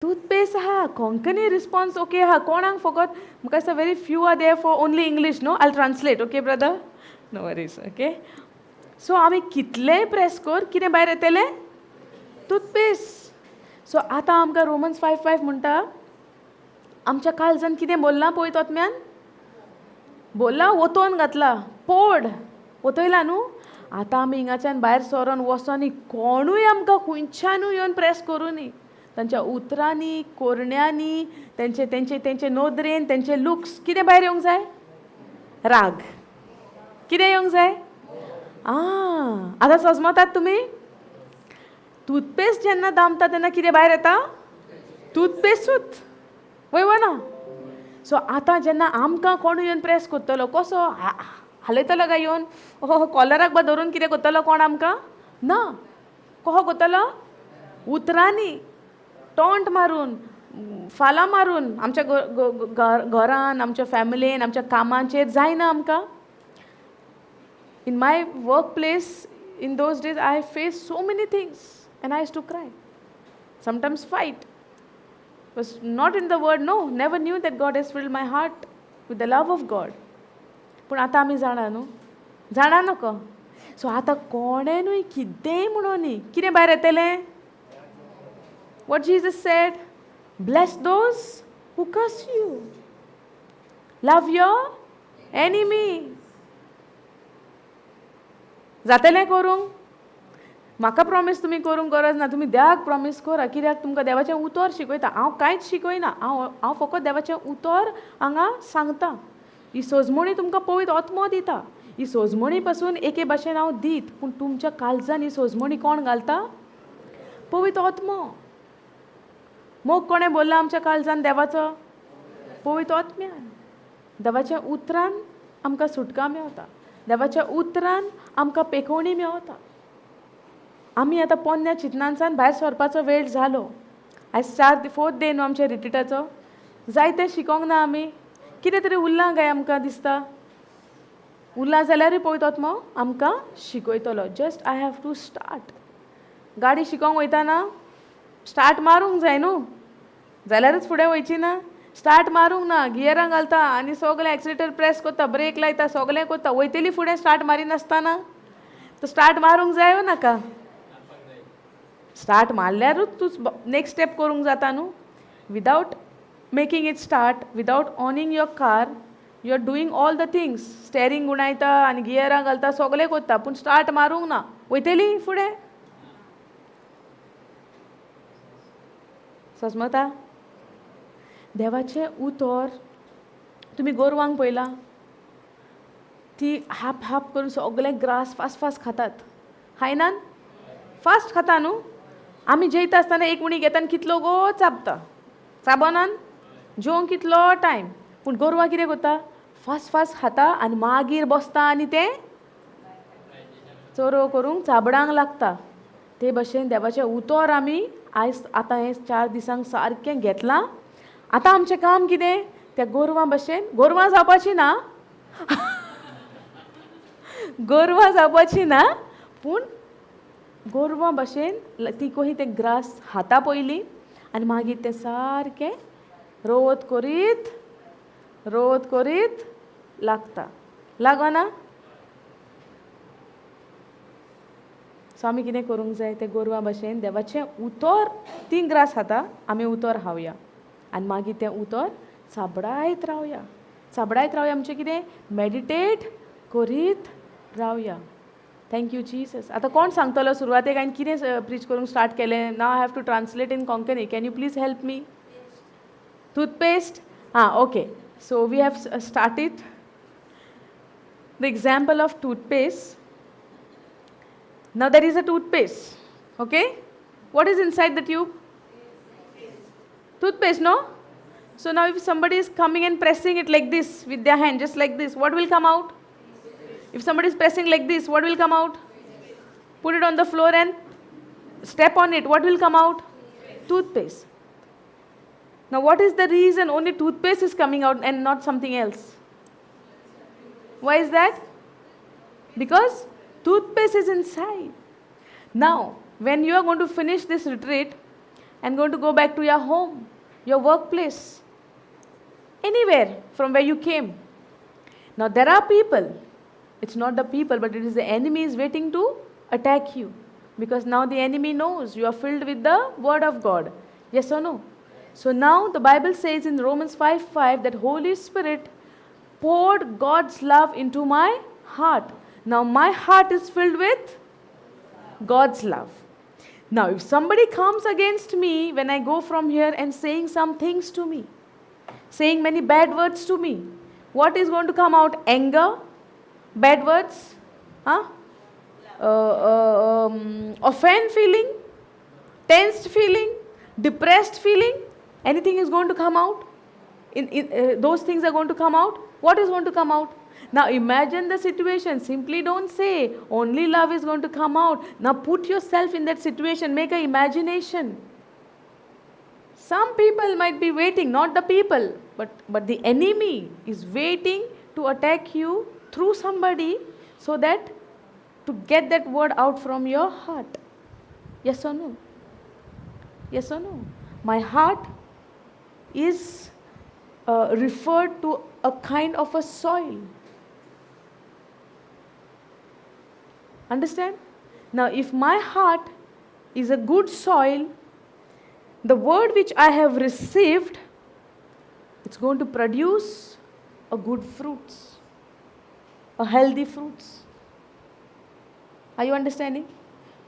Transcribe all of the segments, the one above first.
Toothpaste आहा, Konkani response okay आहा. कोणाक फकत म्हाका दिसता very few are there for only English, no? I translate, okay brother? No worries, okay. So आमी कितलेंय प्रेस कर, कितें भायर येतलें? टूथपेस्ट. सो आतां आमकां रोमन्स 5:5 म्हणटा, आमच्या काळजान कितें बोल्लां पळय तोतम्यान बोल्लां, ओतोवन घातलां, पोड ओतयला न्हू. आतां आमी हिंगाच्यान भायर सरोन वचोनी कोणूय आमकां खंयच्यानूय येवन प्रेस करूं न्ही, तांच्या उतरांनी, कोरण्यांनी, तेंचे तेंचे तेंचे नदरेन, तेंचे लुक्स, कितें भायर येवंक जाय? राग. कितें येवंक जाय? आं, आतां सजमतात तुमी? टूथपेस्ट जेन्ना दामता तेन्ना कितें भायर येता? टूथपेस्टूच, वय वो ना? सो आतां जेन्ना आमकां कोणूय येवन प्रेस करतलो, कसो हालयतलो काय येवन हो कॉलराक बा धरून कितें करतलो कोण आमकां? ना. कसो करतलो? उतरांनी, टोंट मारून, फालां मारून. आमच्या घरान, आमच्या फॅमिलीन, आमच्या कामाचेर जायना आमकां. In my work place in those days I face so many things and I used to cry, sometimes fight. Was not in the word, no, never knew that God has filled my heart with the love of God. पूण आतां आमी जाणा न्हू? जाणा नको? So आतां कोणेनूय कितेंय म्हणून न्ही, कितें भायर येतलें? What Jesus said? Bless those who curse you, love your enemy. जातलें करूंक? म्हाका प्रॉमीस तुमी करूंक गरज ना, तुमी देवाक प्रॉमीस करा. कित्याक तुमकां देवाचें उतर शिकयता. हांव कांयच शिकयना, हांव हांव फकत देवाचें उतर हांगा सांगता. ही सजमणी तुमकां पवित्र आत्मो दिता. ही सजमणी पासून एके भाशेन हांव दीत, पूण तुमच्या काळजान ही सजमणी कोण घालता? पवित्र आत्मो. मोग कोणें बोल्ला आमच्या काळजान देवाचो? पवित्र आत्म्यान. देवाच्या उतरान आमकां सुटका मेवता, देवाच्या उतरान आमकां पेकोवणी मेवता. आमी आतां पोन्न्या चिंतनांसान भायर सरपाचो वेळ जालो. आयज चार फोर्थ डे न्हू आमच्या रिट्रिटाचो. जायतें शिकोंक ना आमी, कितें तरी उरलां काय आमकां दिसता? उरलां जाल्यारूय पवित्र आत्मो आमकां शिकयतलो. Just I have to start. गाडी शिकोंक वयताना स्टार्ट मारूंक जाय न्हू, जाल्यारूच फुडें वयची ना. स्टार्ट मारूंक ना, गियरां घालता आनी सगलें एक्सिलेटर प्रेस करता, ब्रेक लायता, सगलें करता, वयतली फुडें स्टार्ट मारिनासतना? तो स्टार्ट मारूंक जाय वो नाका? स्टार्ट मारल्यारूच तूं नेक्स्ट स्टेप करूंक जाता न्हू. Without making it start, without owning your car, you are doing all the things, steering गुणायता आनी गियरां घालता, सगलें करता, पूण स्टार्ट मारूंक ना, वयतली फुडें? सजमता? देवाचें उतर तुमी गोरवांक पळयलां? ती हाप हाप करून सगलें ग्रास फास्ट फास्ट खातात. खायनात? फास्ट खाता न्हू. आमी जेयता आसतना एक उणी घेता आनी कितलो गो चाबता, चाबनान? जेवंक कितलो टायम. पूण गोरवां कितें करता? फास्ट फास्ट खाता आनी मागीर बसता आनी तें चरो करूंक चाबडांक लागता. ते भशेन देवाचें उतर आमी आयज आतां हें 4 दिसांक सारकें घेतलां. आतां आमचें काम कितें? त्या गोरवां भशेन गोरवां जावपाची ना, गोरवां जावपाची ना, पूण गोरवां भशेन ती कशी तें ग्रास खाता पयलीं आनी मागीर तें सारकें रोवत करीत रोवत करीत लागता. लागना? सो आमी कितें करूंक जाय? तें गोरवां भशेन देवाचें उतर, ती ग्रास खाता, आमी उतर खावया आनी मागीर तें उतर चाबडायत रावया, चाबडायत रावया. आमचें कितें? मेडिटेट करीत रावया. Thank you Jesus. आतां कोण सांगतलो सुरवातेक हांवें कितें प्रीच करूंक स्टार्ट केलें? Now I have to translate in Konkani. Can you please help me? Toothpaste? Ah, okay. So we have started the example of toothpaste. Now there is a toothpaste. Okay? What is inside the tube? Toothpaste, no? So now if somebody is coming and pressing it like this with their hand, just like this, what will come out? If somebody is pressing like this, what will come out? Put it on the floor and step on it, what will come out? Toothpaste. Now what is the reason only toothpaste is coming out and not something else? Why is that? Because toothpaste is inside. Now, when you are going to finish this retreat, and going to go back to your home, your workplace, anywhere from where you came. Now there are people, it's not the people, but it is the enemy is waiting to attack you, because now the enemy knows you are filled with the word of God. Yes or no? So now the Bible says in Romans 5:5 that Holy Spirit poured God's love into my heart. Now my heart is filled with God's love. Now if somebody comes against me when I go from here and saying some things to me, saying many bad words to me, what is going to come out? Anger, bad words, huh? Offend feeling, tensed feeling, depressed feeling. Anything is going to come out? Those things are going to come out? What is going to come out? Now imagine the situation. Simply don't say only love is going to come out. Now put yourself in that situation. Make an imagination. Some people might be waiting, not the people, but the enemy is waiting to attack you through somebody so that to get that word out from your heart. Yes or no? Yes or no? My heart is referred to a kind of a soil. Understand? Now, if my heart is a good soil, the word which I have received, it's going to produce a good fruits, a healthy fruits. Are you understanding?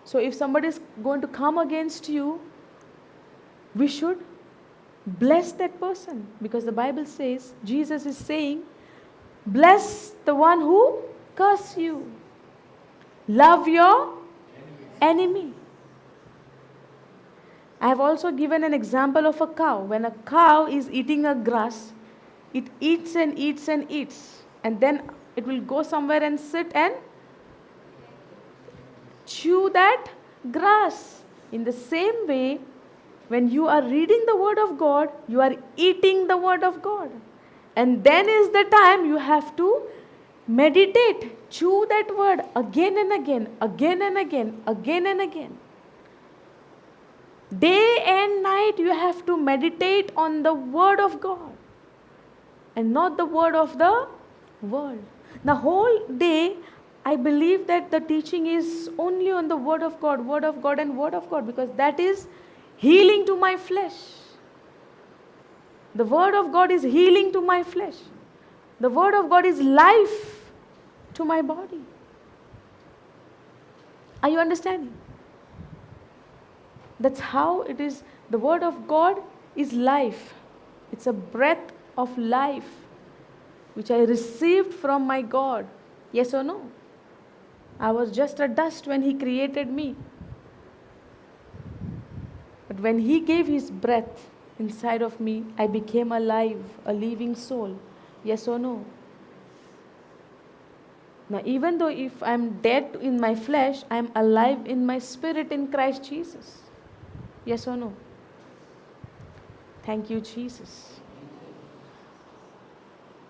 So if somebody is going to come against you, we should bless that person, because the Bible says, Jesus is saying, bless the one who curse you. Love your enemy. I have also given an example of a cow. When a cow is eating a grass, it eats and eats and eats, and then it will go somewhere and sit and chew that grass. In the same way, when you are reading the Word of God, you are eating the Word of God. And then is the time you have to meditate, chew that word again and again, again and again, again and again. Day and night you have to meditate on the Word of God and not the word of the world. The whole day, I believe that the teaching is only on the Word of God, Word of God and Word of God, because that is healing to my flesh. The Word of God is healing to my flesh. The Word of God is life to my body. Are you understanding? That's how it is. The Word of God is life. It's a breath of life which I received from my God. Yes or no? I was just a dust when He created me. But when He gave His breath inside of me, I became alive, a living soul. Yes or no? Now, even though if I'm dead in my flesh, I'm alive in my spirit in Christ Jesus. Yes or no? Thank you, Jesus.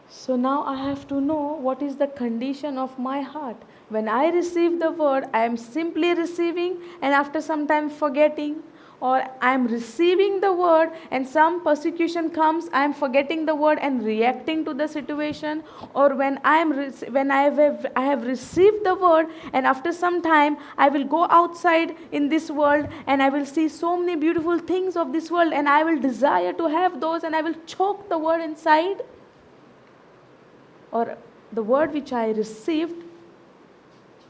So now I have to know what is the condition of my heart. When I receive the word, I am simply receiving and after some time forgetting. Or I am receiving the word and some persecution comes, I am forgetting the word and reacting to the situation. Or when I have received the word and after some time I will go outside in this world and I will see so many beautiful things of this world and I will desire to have those and I will choke the word inside. Or the word which I received,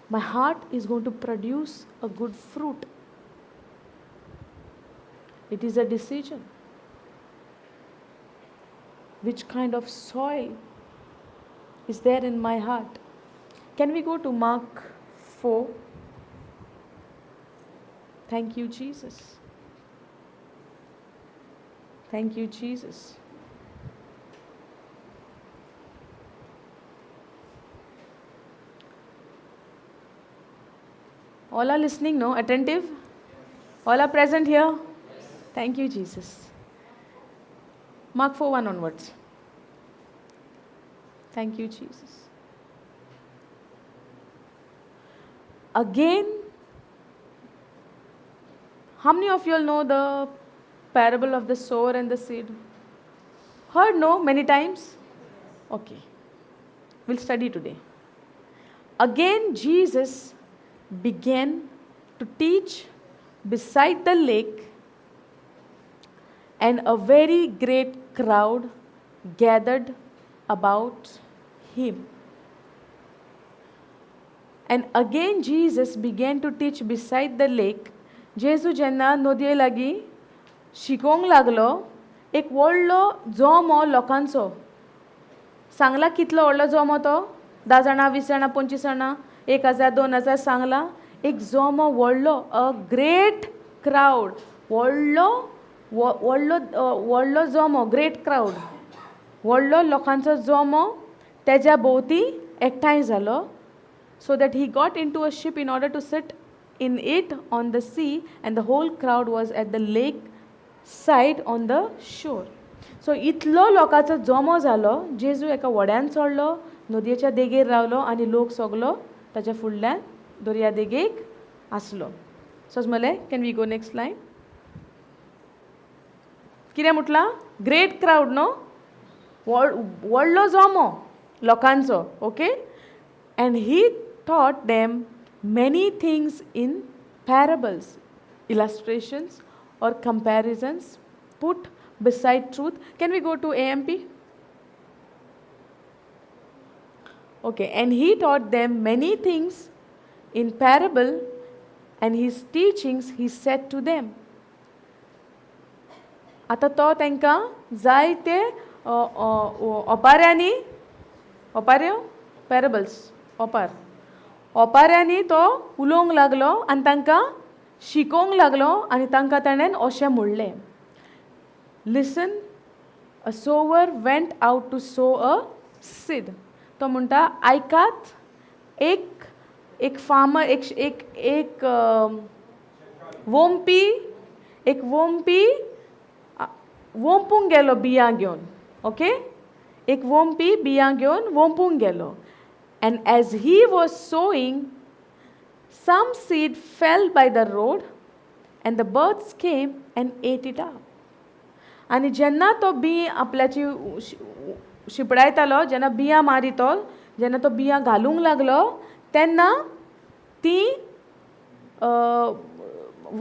my heart is going to produce a good fruit. It is a decision. Which kind of soil is there in my heart? Can we go to Mark 4? Thank you, Jesus. Thank you, Jesus. All are listening, no? Attentive? All are present here? Thank you, Jesus. Mark 4:1 onwards. Thank you, Jesus. Again, how many of you all know the Parable of the sower and the seed. Heard, no, many times? Okay, we'll study today. Again Jesus began to teach beside the lake, and a very great crowd gathered about him. And again Jesus began to teach beside the lake. जेजू जेन्ना नदये लागीं शिकोवंक लागलो, एक व्हडलो जमो लोकांचो. सांगला कितलो व्हडलो जमो तो? 10 जाणां, 20 जाणां, 25 जाणां, 1000, 2000 सांगला. एक जमो व्हडलो, अ ग्रेट क्रावड, व्हडलो व्हडलो व्हडलो जमो, ग्रेट क्रावड, व्हडलो लोकांचो जमो तेज्या भोंवती एकठांय जालो, so that he got into a ship in order to sit in it on the sea, and the whole crowd was at the lake side on the shore. So इतलो लोकांचो जमो जालो, जेजू एका व्हड्यान चडलो, नदयेच्या देगेर रावलो आनी लोक सगलो ताच्या फुडल्यान दर्या देगेक आसलो. सजमले? Can we go next line? कितें म्हटलां? ग्रेट क्रावड न्हू, व्हडलो जमो लोकांचो. Okay, and he taught them many things in parables, illustrations or comparisons put beside truth. Can we go to AMP? Okay, and he taught them many things in parable, and his teachings he said to them. आतां तो तांकां जायते ओपाऱ्यांनी, ओपाऱ्यो, पॅरबल्स, ओपार, ओपाऱ्यांनी तो उलोवंक लागलो आनी तांकां शिकोवंक लागलो आनी तांकां ताणें अशें म्हणलें, "Listen, a sower went out to sow a seed." तो म्हणटा, आयकात, एक एक फार्मर, एक एक एक वोमपी, एक वोमपी वोंपूंक गेलो बियां घेवन. ओके, एक वोमपी बियां घेवन वोंपूंक गेलो. And as he was sowing, some seed fell by the road and the birds came and ate it up. आनी जेन्ना तो बी आपल्याची शिंपडायतालो, जेन्ना बियां मारितो, जेन्ना तो बियां घालूंक लागलो, तेन्ना ती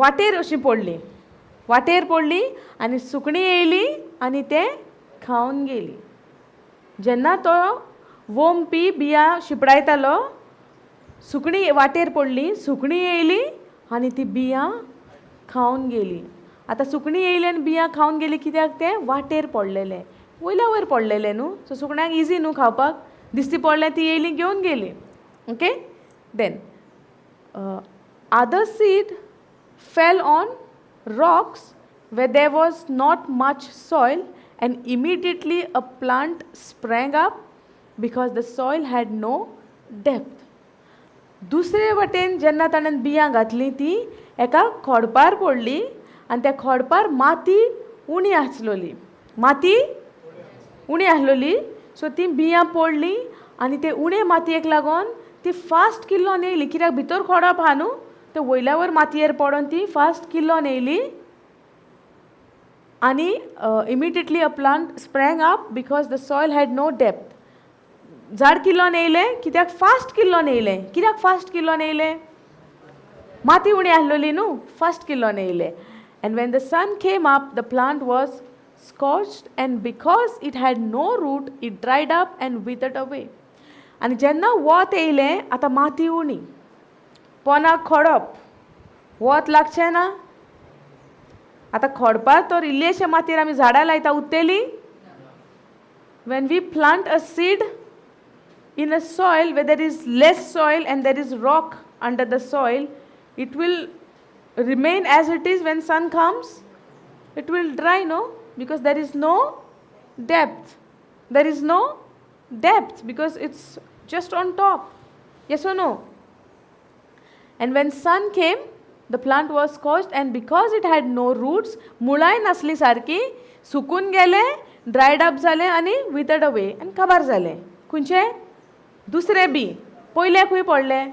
वाटेर अशी पडली, वाटेर पडली आनी सुकणीं येयली आनी तें खावन गेली. जेन्ना तो वोमपी बियां शिंपडायतालो, सुकणीं वाटेर पडली, सुकणीं येयली आनी ती बियां खावन गेली. आतां सुकणीं येयली आनी बियां खावन गेली कित्याक? तें वाटेर पडलेलें, वयल्या वयर पडलेलें न्हू, सो सुकण्यांक इजी न्हू खावपाक. दिसती पडलें, ती येयली, घेवन गेली. Okay, then other seed fell on rocks where there was not much soil, and immediately a plant sprang up because the soil had no depth. दुसरे वटेन जेन्ना ताणें बियां घातलीं, ती एका खोडपार पडली आनी त्या खोडपार माती उणी आसलोली, माती उणी आसलोली. सो ती बियां पडलीं आनी ते उणे मातयेक लागून ती फास्ट किल्लोन येयली, कित्याक भितर खोडप आहा न्हू, ते वयल्या वयर मातयेर पडोन ती फास्ट किल्लोन येयली. आनी immediately a plant sprang up because the soil had no depth. झाड किल्लोन येयलें कित्याक? फास्ट किल्लोन येयलें कित्याक? फास्ट किल्लोन येयलें, माती उणी आसलोली न्हू, फास्ट किल्लोन येयलें. And when the sun came up, the plant was scorched, and because it had no root, it dried up and withered away. आनी जेन्ना वत येयलें, आतां माती उणी, पोनाक खोडप, वत लागचें ना. आतां खोडपार तर इल्लेशे मातयेर आमी झाडां लायता, उत्तेली? When we plant a seed in a soil where there is less soil and there is rock under the soil, it will remain as it is when sun comes? It will dry, no? Because there is no depth. There is no depth because it's just on top. Yes or no? And when sun came, the plant was scorched, and because it had no roots, मुळांय नासली सारकी, सुकून गेले, dried up जालें आनी withered away आनी काबार जालें. खंयचें? दुसरें बी. पयलें खंय पडलें?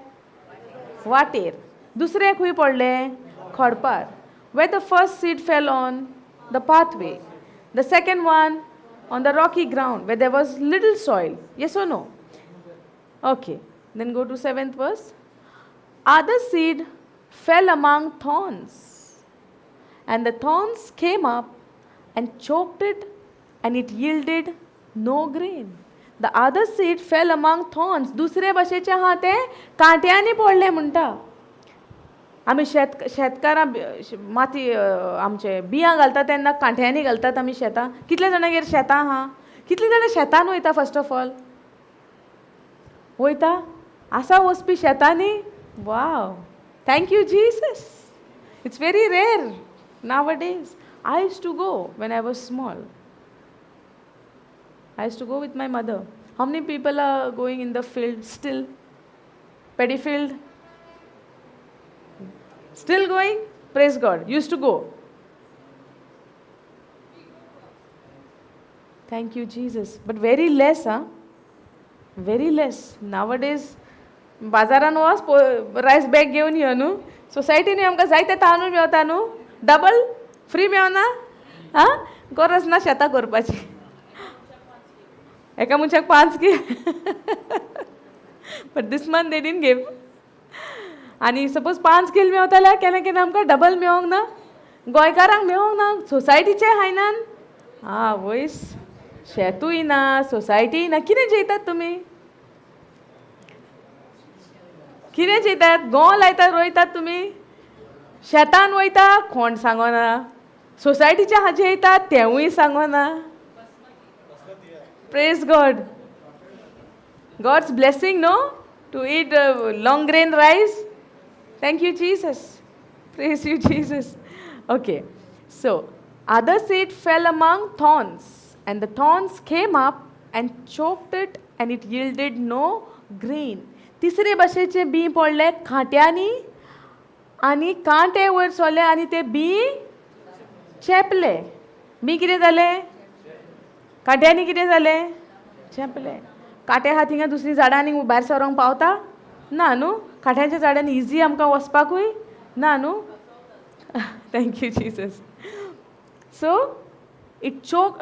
वाटेर. दुसरें खंय पडलें? खडपार. Where the first seed fell on? the pathway. The second one on the rocky ground where there was little soil. Yes or no? Okay, then go to 7th verse. Other seed fell among thorns, and the thorns came up and choked it, and it yielded no grain. The other seed fell among thorns. दुसरे भाशेचे आहा तें कांट्यांनी पडलें म्हणटा. आमी शेतकारां माती आमचे बियां घालता तेन्ना कांट्यांनी घालतात आमी शेतां. कितले जाणांगेर शेतां आहा? कितलीं जाणां शेतान वयता? फर्स्ट ऑफ ऑल वयता आसा वचपी शेतांनी? Wow, thank you Jesus. It's very rare nowadays. I used to go when I was small. I used to go with my mother. How many people are going in the field still? Paddy field? Still going? Praise God. Used to go. Thank you, Jesus. But very less, huh? Very less. Nowadays, बाजारान वच, rice bag घेवन यो न्हू. सोसायटीनूय आमकां जायते तांदूळ मेवता न्हू, डबल फ्री मेवना. आं, गरज ना शेतां करपाची. एका मनशाक 5 कील. But this month they didn't give. आनी सपोज 5 कील मेवता जाल्यार केन्ना केन्ना आमकां डबल मेवोंक ना. गोंयकारांक मेवोंक ना, सोसायटीचे खायनान. आं वयस, शेतूय ना, सोसायटीय ना. कितें जेयतात तुमी? कितें जेयतात? गोंव लायतात, रोयतात तुमी? शेतान वयता कोण सांगना, सोसायटीचे हाजे येतात तेवूय सांगना. Praise God. God's blessing no to eat long grain rice. Thank you Jesus. Praise you Jesus. Okay, so other seed fell among thorns, and the thorns came up and choked it, and it yielded no grain. तिसरे भाशेचें बीं पडलें कांट्यांनी, आनी कांटे वयर सरले आनी ते बीं चेपले. बीं कितें जालें? कांट्यांनी कितें जालें? चेपलें. कांटे आहा थिंगा दुसरीं झाडां आनी भायर सरोंक पावता ना न्हू. कांट्यांच्या झाडांनी इजी आमकां वचपाकूय ना न्हू. Thank you Jesus. So it choke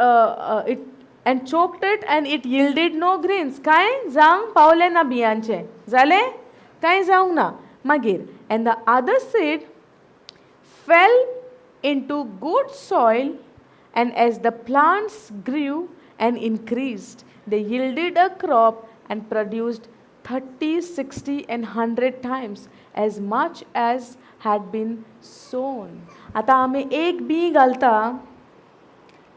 it and choked it and it yielded no grains. कांय जावंक पावलें ना बियांचें. जालें? कांय जावंक ना. मागीर and the other seed fell into good soil, and as the plants grew and increased, they yielded a crop and produced 30, 60 and 100 times as much as had been sown. आतां आमी एक बीं घालता,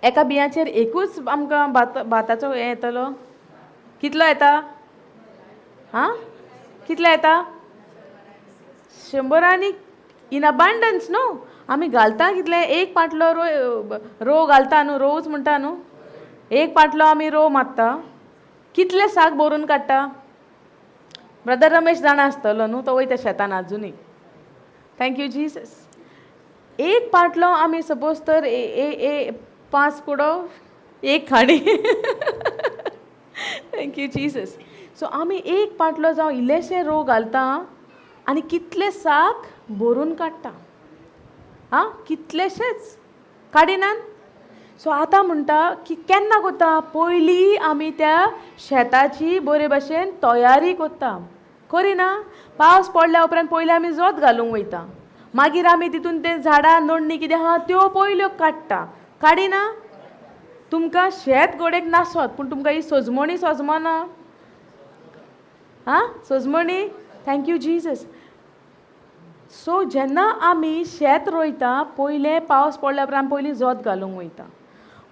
एका बियांचेर एकूच आमकां भाताचो हें येतलो. कितलो येता? हां, कितलो येता? 100 आनी इन अबांडन्स न्हू. आमी घालता कितलें? एक पाटलो रोव घालता न्हू, रोवच म्हणटा न्हू. एक पाटलो आमी रोव मारता, कितले साक भरून काडटा? ब्रदर रमेश जाणा आसतलो न्हू, तो वयता शेतान आजुनूय. Thank you Jesus. एक पाटलो आमी सपोज तर ए 5 कुडो एक खाणी. Thank you Jesus. सो आमी एक पाटलो जावं इल्लेशे रोव घालता आनी कितले साक भरून काडटा. आं, कितलेशेच काडिनात. सो आतां म्हणटा की केन्ना कोत्ता? पयलीं आमी त्या शेताची बरे भाशेन तयारी कोत्ता, करिना? पावस पडल्या उपरांत पयलीं आमी जोत घालूंक वयता, मागीर आमी तितून ते झाडां नडणी कितें आहा त्यो पयल्यो काडटा. काडिना? तुमकां शेत गोडेक नासत पूण तुमकां ही सजमणी सजमना. आं, सजमणी. Thank you Jesus. सो जेन्ना आमी शेत रोयता, पयलें पावस पडल्या उपरांत आमी पयलीं जोत घालूंक वयता,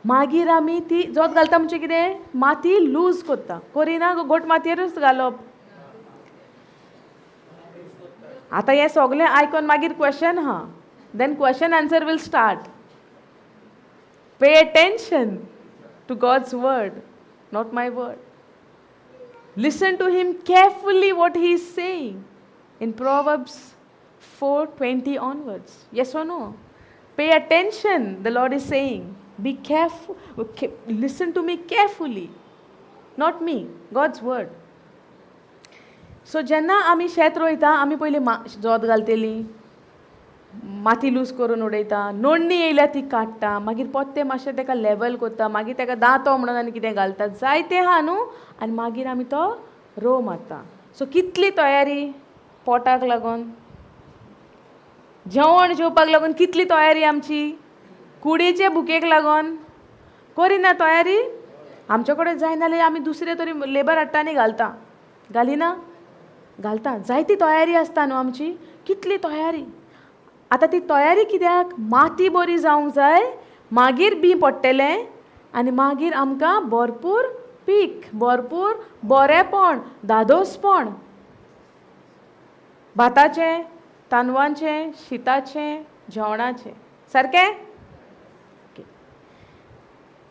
मागीर आमी ती जोत घालता म्हणजे कितें? माती लूज कोत्ता. करिना? घट मातयेरूच घालप. आतां हें सगलें आयकोन मागीर क्वेशन आहा, then question answer will start. Pay attention to God's word, not my word. Listen to him carefully what he is saying in Proverbs 4:20 onwards. Yes or no? Pay attention, the Lord is saying. Be careful. Okay, listen to me carefully. Not me, God's word. So जेन्ना आमी शेत रोयता, आमी पयलीं जोत घालतली, माती loose करून उडयता, नोडणी येयल्या ती काडटा, मागीर पोत्ते मातशें तेका लेवल करता, मागीर तेका दांतो म्हणून आनी कितें घालता, जायतें आहा न्हू, आनी मागीर आमी तो रोव मारता. सो कितली तयारी पोटाक लागून, जेवण जेवपाक लागून कितली तयारी आमची, कुडीचे भुकेक लागून करिना तयारी. आमचे कडेन जायना जाल्यार आमी दुसरे तरी लेबर हाडटा आनी घालता, घालिना? घालता. जायती तयारी आसता न्हू आमची, कितली तयारी. आतां ती तयारी कित्याक? माती बरी जावंक जाय, मागीर बीं पडटलें आनी मागीर आमकां भरपूर पीक, भरपूर बरेंपण, धादोसपण, भाताचें, तांदवांचें, शिताचें, जेवणाचें. सारकें?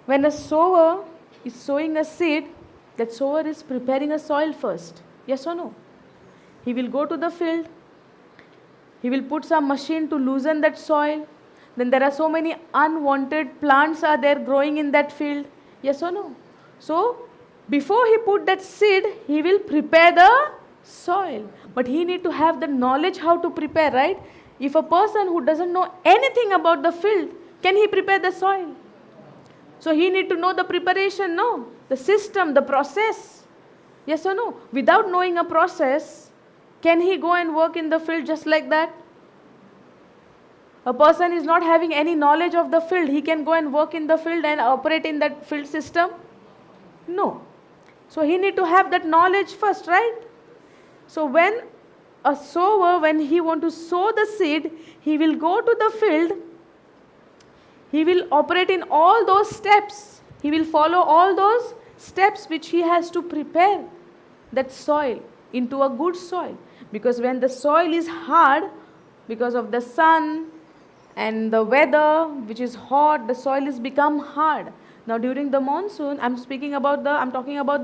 When a sower is sowing a seed, that sower is preparing a soil first. Yes or no? He will go to the field, he will put some machine to loosen that soil. Then there are so many unwanted plants are there growing in that field. Yes or no? So before he put that seed, he will prepare the soil. But he need to have the knowledge how to prepare, right? If a person who doesn't know anything about the field, can he prepare the soil? So he need to know the preparation, no? The system, the process. Yes or no? Without knowing a process, can he go and work in the field just like that? A person is not having any knowledge of the field, he can go and work in the field and operate in that field system? No. So he need to have that knowledge first, right? So when a sower, when he want to sow the seed, he will go to the field, he will operate in all those steps. He will follow all those steps which he has to prepare that soil into a good soil. Because when the soil is hard, because of the sun and the weather which is hot, the soil is become hard. Now during the monsoon, I'm talking about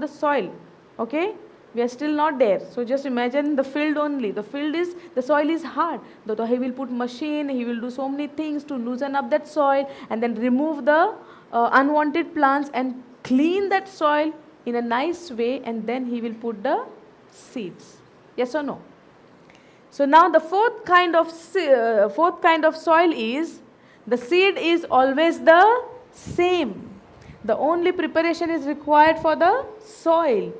the soil. Okay? We are still not there. So just imagine the field only. The soil is hard. So he will put machine, he will do so many things to loosen up that soil and then remove the unwanted plants and clean that soil in a nice way, and then he will put the seeds. Yes or no? So now the fourth kind of soil is, the seed is always the same. The only preparation is required for the soil.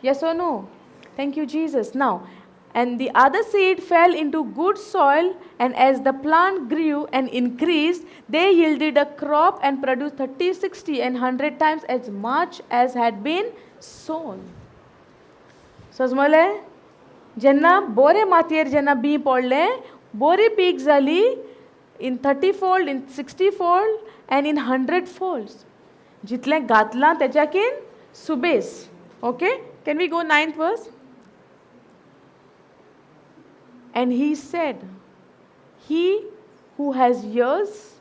Yes or no? Thank you, Jesus. Now, and the other seed fell into good soil, and as the plant grew and increased, they yielded a crop and produced 30, 60, and 100 times as much as had been sown. समजले? जेन्ना बोरे मातयेर जेन्ना बी पडलें, बोरी पीक जाली in 30 fold, in 60 fold and in 100 folds. जितलें घातलां तेच्याकीन Subes. Okay? Can we go 9th verse? And he said, he who has ears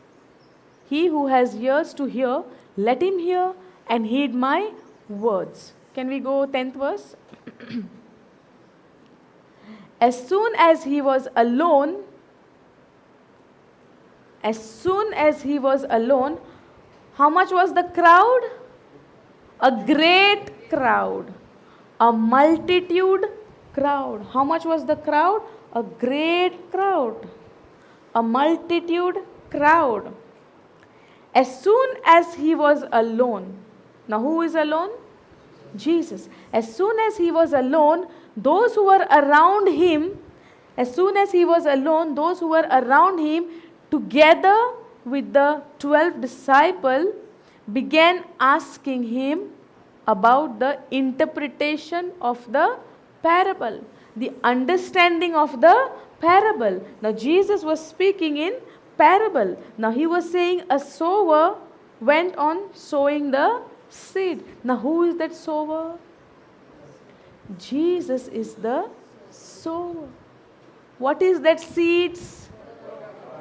to hear, let him hear and heed my words. Can we go 10th verse? As soon as he was alone, how much was the crowd? A great crowd. A multitude crowd. How much was the crowd? A great crowd. A multitude crowd. As soon as he was alone. Now who is alone? Jesus. As soon as he was alone, those who were around him, together with the 12 disciples, began asking him about the interpretation of the parable, the understanding of the parable. Now Jesus was speaking in parable. Now he was saying a sower went on sowing the seed. Now who is that sower? Jesus is the sower. What is that seeds?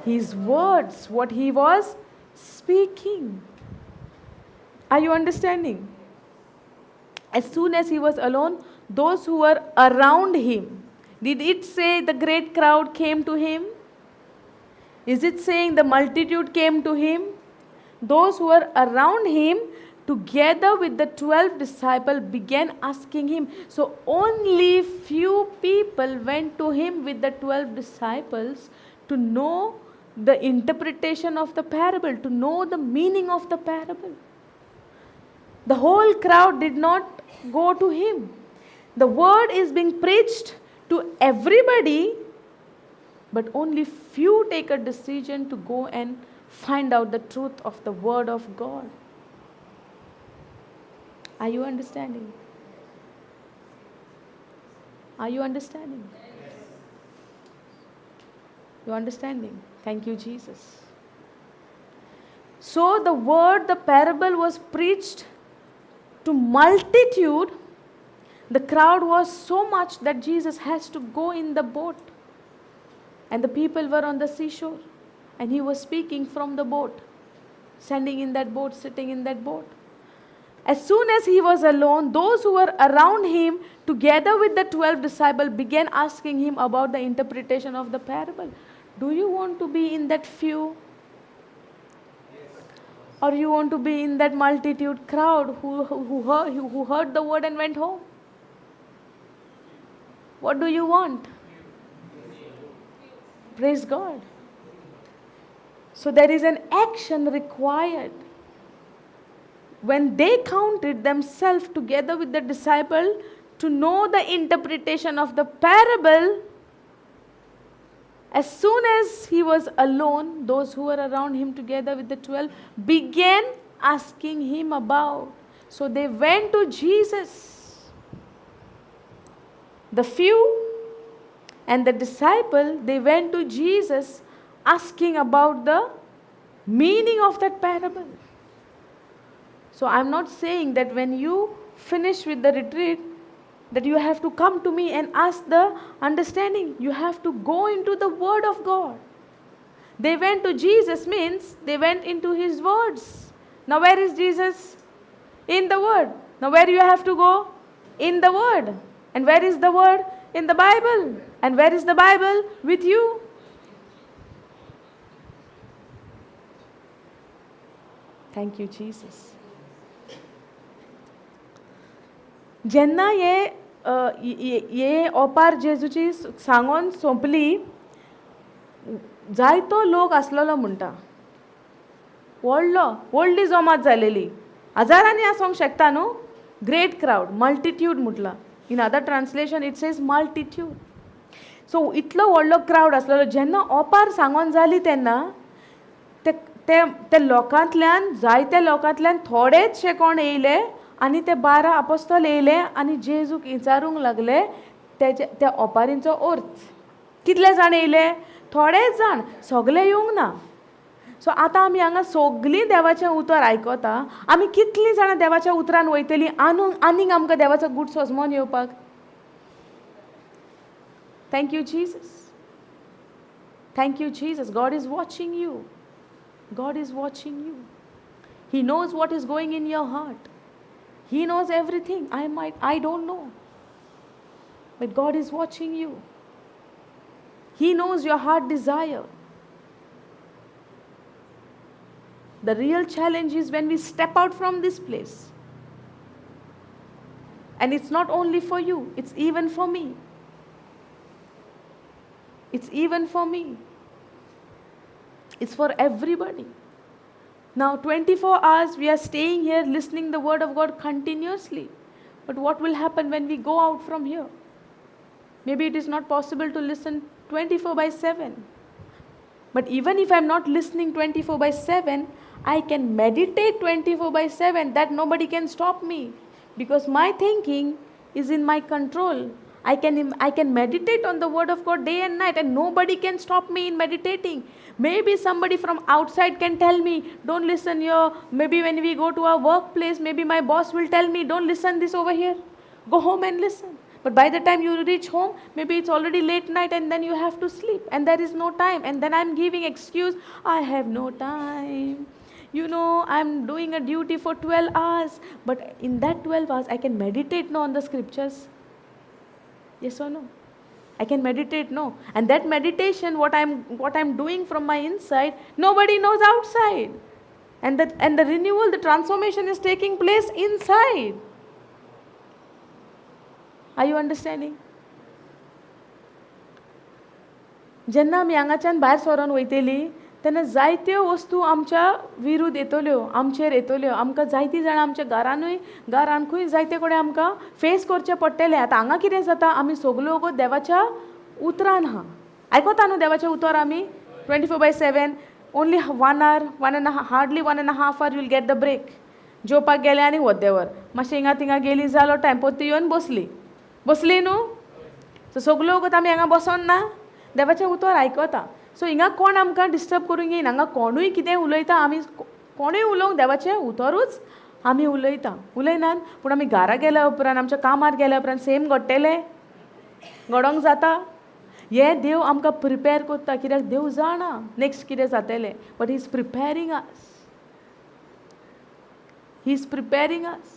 His words, what he was speaking. Are you understanding? As soon as he was alone, those who were around him, did it say the great crowd came to him? Is it saying the multitude came to him? Those who were around him, together with the 12 disciples, began asking him. So only few people went to him with the 12 disciples to know the interpretation of the parable, to know the meaning of the parable. The whole crowd did not go to him. The word is being preached to everybody, but only few take a decision to go and find out the truth of the word of God. Are you understanding? Are you understanding? You understanding? Thank you, Jesus. So the word, the parable was preached to multitude. The crowd was so much that Jesus has to go in the boat. And the people were on the seashore. And he was speaking from the boat, standing in that boat, sitting in that boat. As soon as he was alone, those who were around him, together with the 12 disciples, began asking him about the interpretation of the parable. Do you want to be in that few? Or you want to be in that multitude crowd who heard the word and went home? What do you want? Praise God. So there is an action required. When they counted themselves together with the disciple to know the interpretation of the parable, as soon as he was alone, those who were around him together with the 12 began asking him about. So they went to Jesus. The few and the disciple, they went to Jesus asking about the meaning of that parable. So I'm not saying that when you finish with the retreat, that you have to come to me and ask the understanding. You have to go into the Word of God. They went to Jesus means they went into His words. Now where is Jesus? In the Word. Now where you have to go? In the Word. And where is the Word? In the Bible. And where is the Bible? With you. Thank you, Jesus. जेन्ना हे हे ओपार जेजूची सांगोन सोंपली, जायतो लोक आसलेलो म्हणटा, व्हडलो व्हडली जमात जालेली, हजारांनी आसूंक शकता न्हू, ग्रेट क्रावड, मल्टिट्यूड म्हटलां. In other translation it says multitude. So इतलो व्हडलो क्रावड आसलेलो. जेन्ना ओपार सांगोन जाली तेन्ना ते ते लोकांतल्यान, जायत्या लोकांतल्यान थोडेचशे कोण येयले आनी ते 12 आपोस्तोल येयले आनी जेजूक विचारूंक लागले तेजे त्या ओपारींचो अर्थ. कितले जाण येयले? थोडेच जाण, सगले येवंक ना. सो आतां आमी हांगा सगलीं देवाचें उतर आयकता. आमी कितलीं जाणां देवाच्या उतरान वयतलीं आनीक आमकां देवाचो गूट सोजमोन येवपाक? Thank you Jesus. Thank you Jesus. God is watching you. God is watching you. He knows what is going in your heart. He knows everything. I don't know. But God is watching you. He knows your heart desire. The real challenge is when we step out from this place. And it's not only for you, it's even for me. It's even for me. It's for everybody. Now 24 hours we are staying here listening the word of God continuously. But what will happen when we go out from here? Maybe it is not possible to listen 24/7. But even if I am not listening 24/7, I can meditate 24/7. That nobody can stop me. Because my thinking is in my control. I can meditate on the word of God day and night, and nobody can stop me in meditating. Maybe somebody from outside can tell me, don't listen here. Maybe when we go to our workplace, maybe my boss will tell me, don't listen this over here. Go home and listen. But by the time you reach home, maybe it's already late night and then you have to sleep and there is no time. And then I'm giving excuse, I have no time. You know, I'm doing a duty for 12 hours. But in that 12 hours, I can meditate now on the scriptures. Yes or no? I can meditate, no. And that meditation, what I'm doing from my inside, nobody knows outside. And the renewal, the transformation is taking place inside. Are you understanding? जेन्ना आमी हांगाच्यान भायर सरोन वयतली तेन्ना जायत्यो वस्तू आमच्या विरुद्ध येतल्यो, आमचेर येतल्यो. आमकां जायतीं जाणां आमच्या घरानूय, घरांकूय जायते कडेन आमकां फेस करचें पडटलें. आतां हांगा कितें जाता, आमी सगल्यो गो देवाच्या उतरान आहा. आयकता न्हू देवाचें उतर आमी 24/7. Only 1 hour, one and hardly 1.5 hour you'll get the break. जेवपाक गेलें आनी वद्देवर मातशें हिंगा थिंगा गेली, जालो टायम, परती येवन बसली, बसली न्हू. सो सगल्यो वगत आमी हांगा बसोन ना, देवाचें उतर आयकता. सो हिंगा कोण आमकां डिस्टर्ब करूंक येना. हांगा कोणूय कितें उलयता, आमी कोणूय उलोवंक देवाचें उतरूच आमी उलयता, उलयनात. पूण आमी घरा गेल्या उपरांत, आमच्या कामार गेल्या उपरांत सेम घडटलें, घडोवंक जाता. हें देव आमकां प्रिपेर करता, कित्याक देव जाणा नेक्स्ट कितें जातलें. But he is preparing us, he is preparing us.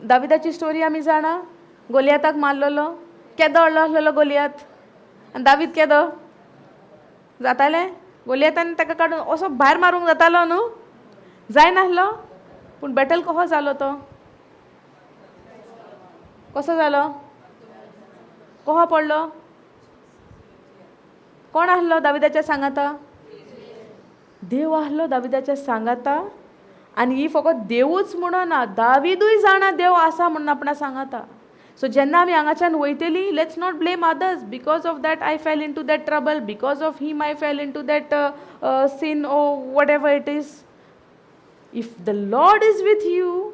दाविदाची story आमी जाणा, गोलियाताक मारलेलो, केदो व्हडलो आसलेलो गोलियात, आनी दावीद केदो जातालें. गोलियातान ताका काडून असो भायर मारूंक जातालो न्हू, जायनासलो. पूण बॅटल कसो जालो तो, कसो जालो, कसो पडलो, कोण आसलो दाविदाच्या सांगाता? देव आसलो दाविदाच्या सांगाता. आनी ही फकत देवूच म्हणना, दाविदूय जाणा देव आसा म्हणून आपणा सांगाता. सो जेन्ना आमी हांगाच्यान वयतली, let's not blame others. Because of that I fell into that trouble, because of him I fell into that sin or whatever it is. If the Lord is with you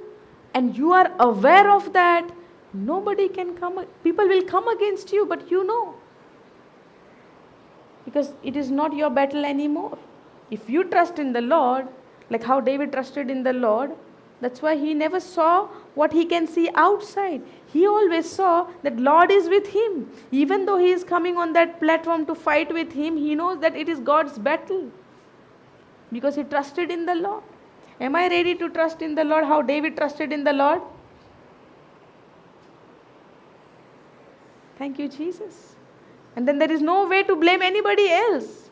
and you are aware of that, nobody can come. People will come against you, but you know, because it is not your battle anymore. If you trust in the Lord, like how David trusted in the Lord, that's why he never saw what he can see outside. He always saw that Lord is with him. Even though he is coming on that platform to fight with him, he knows that it is God's battle, because he trusted in the Lord. Am I ready to trust in the Lord how David trusted in the Lord? Thank you, Jesus. And then there is no way to blame anybody else.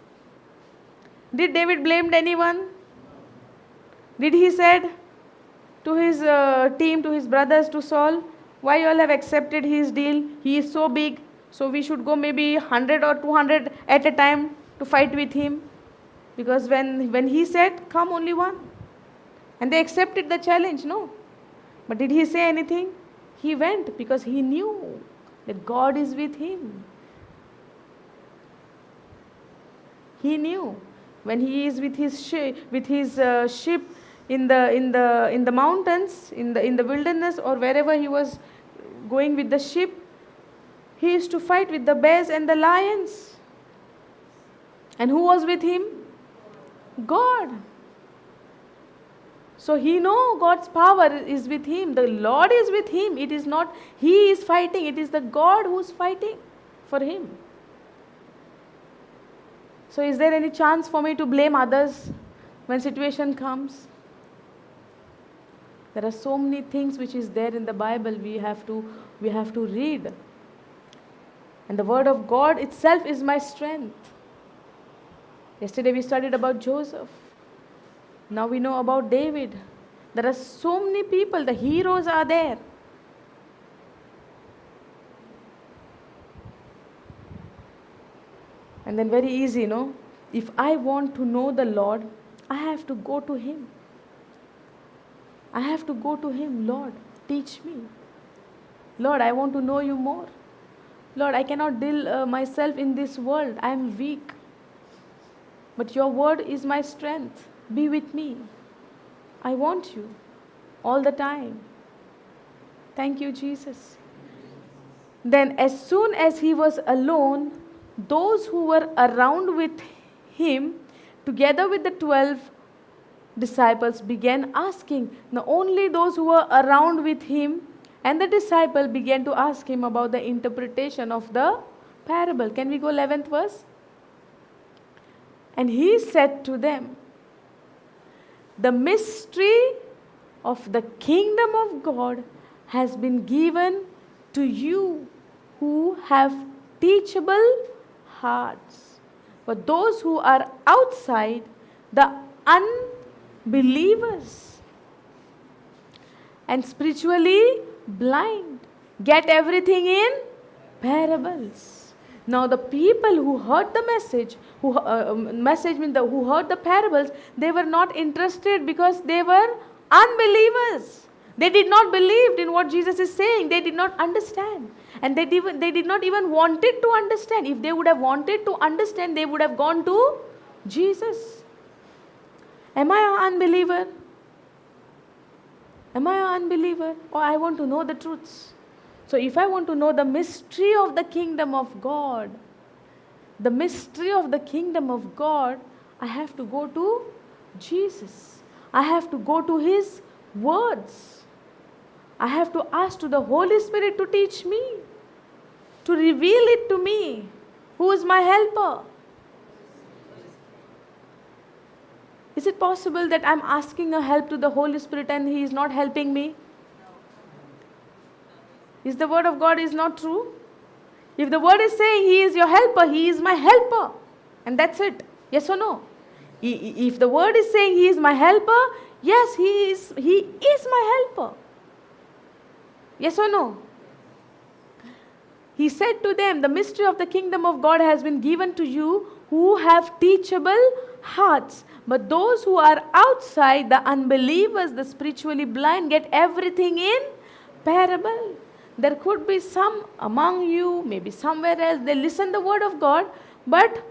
Did David blame anyone? Did he said to his team, to his brothers, to Saul, why you all have accepted his deal? He is so big, so we should go maybe 100 or 200 at a time to fight with him. Because when he said, come only one. And they accepted the challenge, no? But did he say anything? He went because he knew that God is with him. He knew when he is with his ship in the mountains, in the wilderness, or wherever he was going with the ship, he used to fight with the bears and the lions. And who was with him? God. So he know God's power is with him. The Lord is with him. It is not he is fighting. It is the God who is fighting for him. So is there any chance for me to blame others when situation comes? There are so many things which is there in the Bible we have to read. And the word of God itself is my strength. Yesterday we studied about Joseph. Now we know about David. There are so many people, the heroes are there. And then very easy, no? If I want to know the Lord, I have to go to Him. I have to go to Him. Lord, teach me. Lord, I want to know you more. Lord, I cannot deal myself in this world. I am weak. But your word is my strength. Be with me. I want you all the time. Thank you, Jesus. Then as soon as he was alone, those who were around with him, together with the 12 disciples, began asking. Now only those who were around with him and the disciple began to ask him about the interpretation of the parable. Can we go 11th verse? And he said to them, the mystery of the kingdom of God has been given to you who have teachable hearts. But those who are outside, the unbelievers and spiritually blind, get everything in parables. Now the people who heard the message, who message means the who heard the parables, they were not interested because they were unbelievers. They did not believe in what Jesus is saying. They did not understand. And they did not even wanted to understand. If they would have wanted to understand, they would have gone to Jesus. Am I an unbeliever? Am I an unbeliever? Or I want to know the truths. So if I want to know the mystery of the kingdom of God, the mystery of the kingdom of God, I have to go to Jesus. I have to go to His words. I have to ask to the Holy Spirit to teach me, to reveal it to me. Who is my helper? Is it possible that I'm asking a help to the Holy Spirit and He is not helping me? Is the word of God is not true? If the word is saying He is your helper, He is my helper. And that's it. Yes or no? If the word is saying He is my helper, yes, He is my helper. Yes or no? He said to them, the mystery of the kingdom of God has been given to you who have teachable hearts. But those who are outside, the unbelievers, the spiritually blind, get everything in parable. There could be some among you, maybe somewhere else, they listen the word of God, but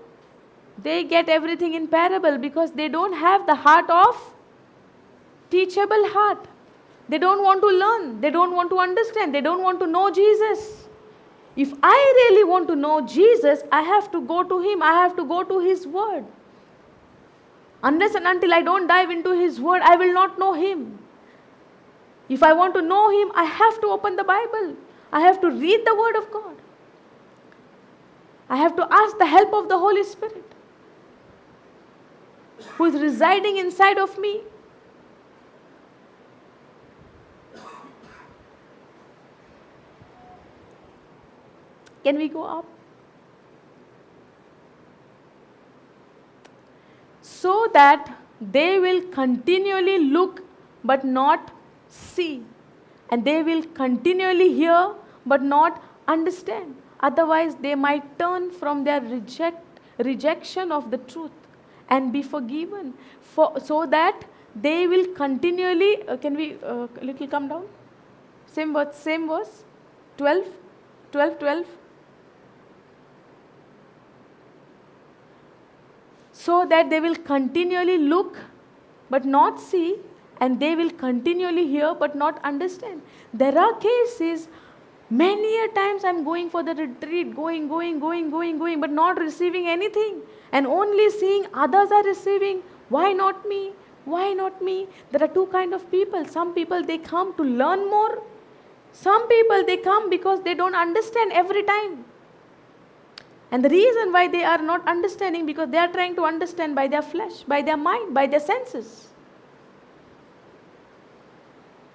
they get everything in parable because they don't have the heart of teachable heart. They don't want to learn. They don't want to understand. They don't want to know Jesus. If I really want to know Jesus, I have to go to Him. I have to go to His word. Unless and until I don't dive into His word, I will not know Him. If I want to know Him, I have to open the Bible. I have to read the word of God. I have to ask the help of the Holy Spirit, who is residing inside of me. Can we go up? So that they will continually look but not see, and they will continually hear but not understand. Otherwise, they might turn from their rejection of the truth and be forgiven. So that they will continually, can we little come down? Same verse, 12, 12, 12. So that they will continually look but not see, and they will continually hear but not understand. There are cases, many a times I'm going for the retreat, going, but not receiving anything. And only seeing others are receiving. Why not me? Why not me? There are two kinds of people. Some people, they come to learn more. Some people, they come because they don't understand every time. And the reason why they are not understanding, because they are trying to understand by their flesh, by their mind, by their senses.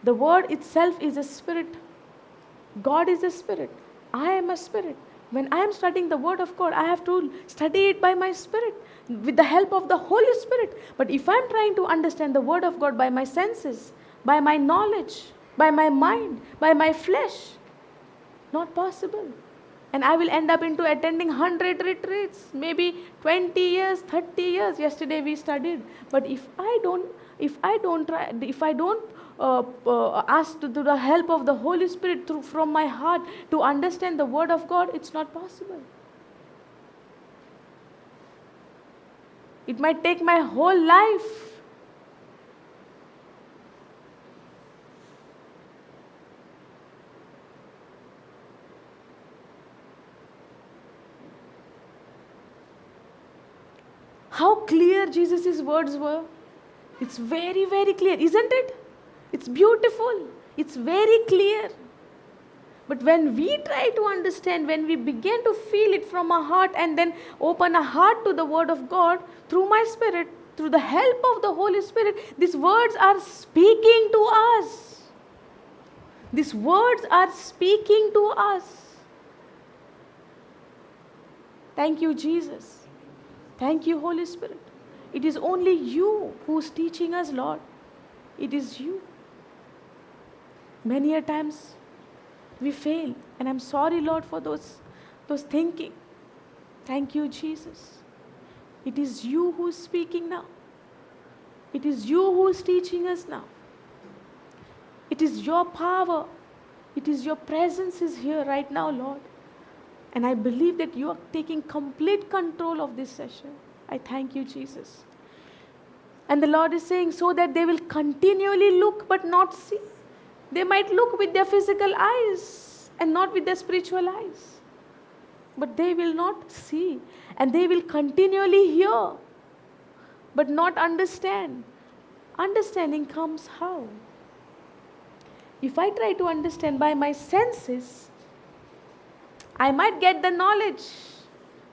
The word itself is a spirit. God is a spirit. I am a spirit. When I am studying the word of God, I have to study it by my spirit, with the help of the Holy Spirit. But if I am trying to understand the word of God by my senses, by my knowledge, by my mind, by my flesh, not possible. And I will end up into attending 100 retreats, maybe 20 years, 30 years. Yesterday we studied. But if I don't ask to the help of the Holy Spirit through from my heart to understand the word of God, it's not possible. It might take my whole life. How clear Jesus' words were. It's very, very clear, isn't it? It's beautiful. It's very clear. But when we try to understand, when we begin to feel it from our heart and then open our heart to the word of God through my spirit, through the help of the Holy Spirit, these words are speaking to us. These words are speaking to us. Thank you, Jesus. Thank you, Holy Spirit. It is only you who is teaching us, Lord. It is you. Many a times we fail, and I'm sorry, Lord, for those thinking. Thank you Jesus. It is you who is speaking now. It is you who is teaching us now. It is your power. It is your presence is here right now, Lord. And I believe that you are taking complete control of this session. I thank you, Jesus. And the Lord is saying, so that they will continually look but not see. They might look with their physical eyes and not with their spiritual eyes. But they will not see. And they will continually hear but not understand. Understanding comes how? If I try to understand by my senses, I might get the knowledge,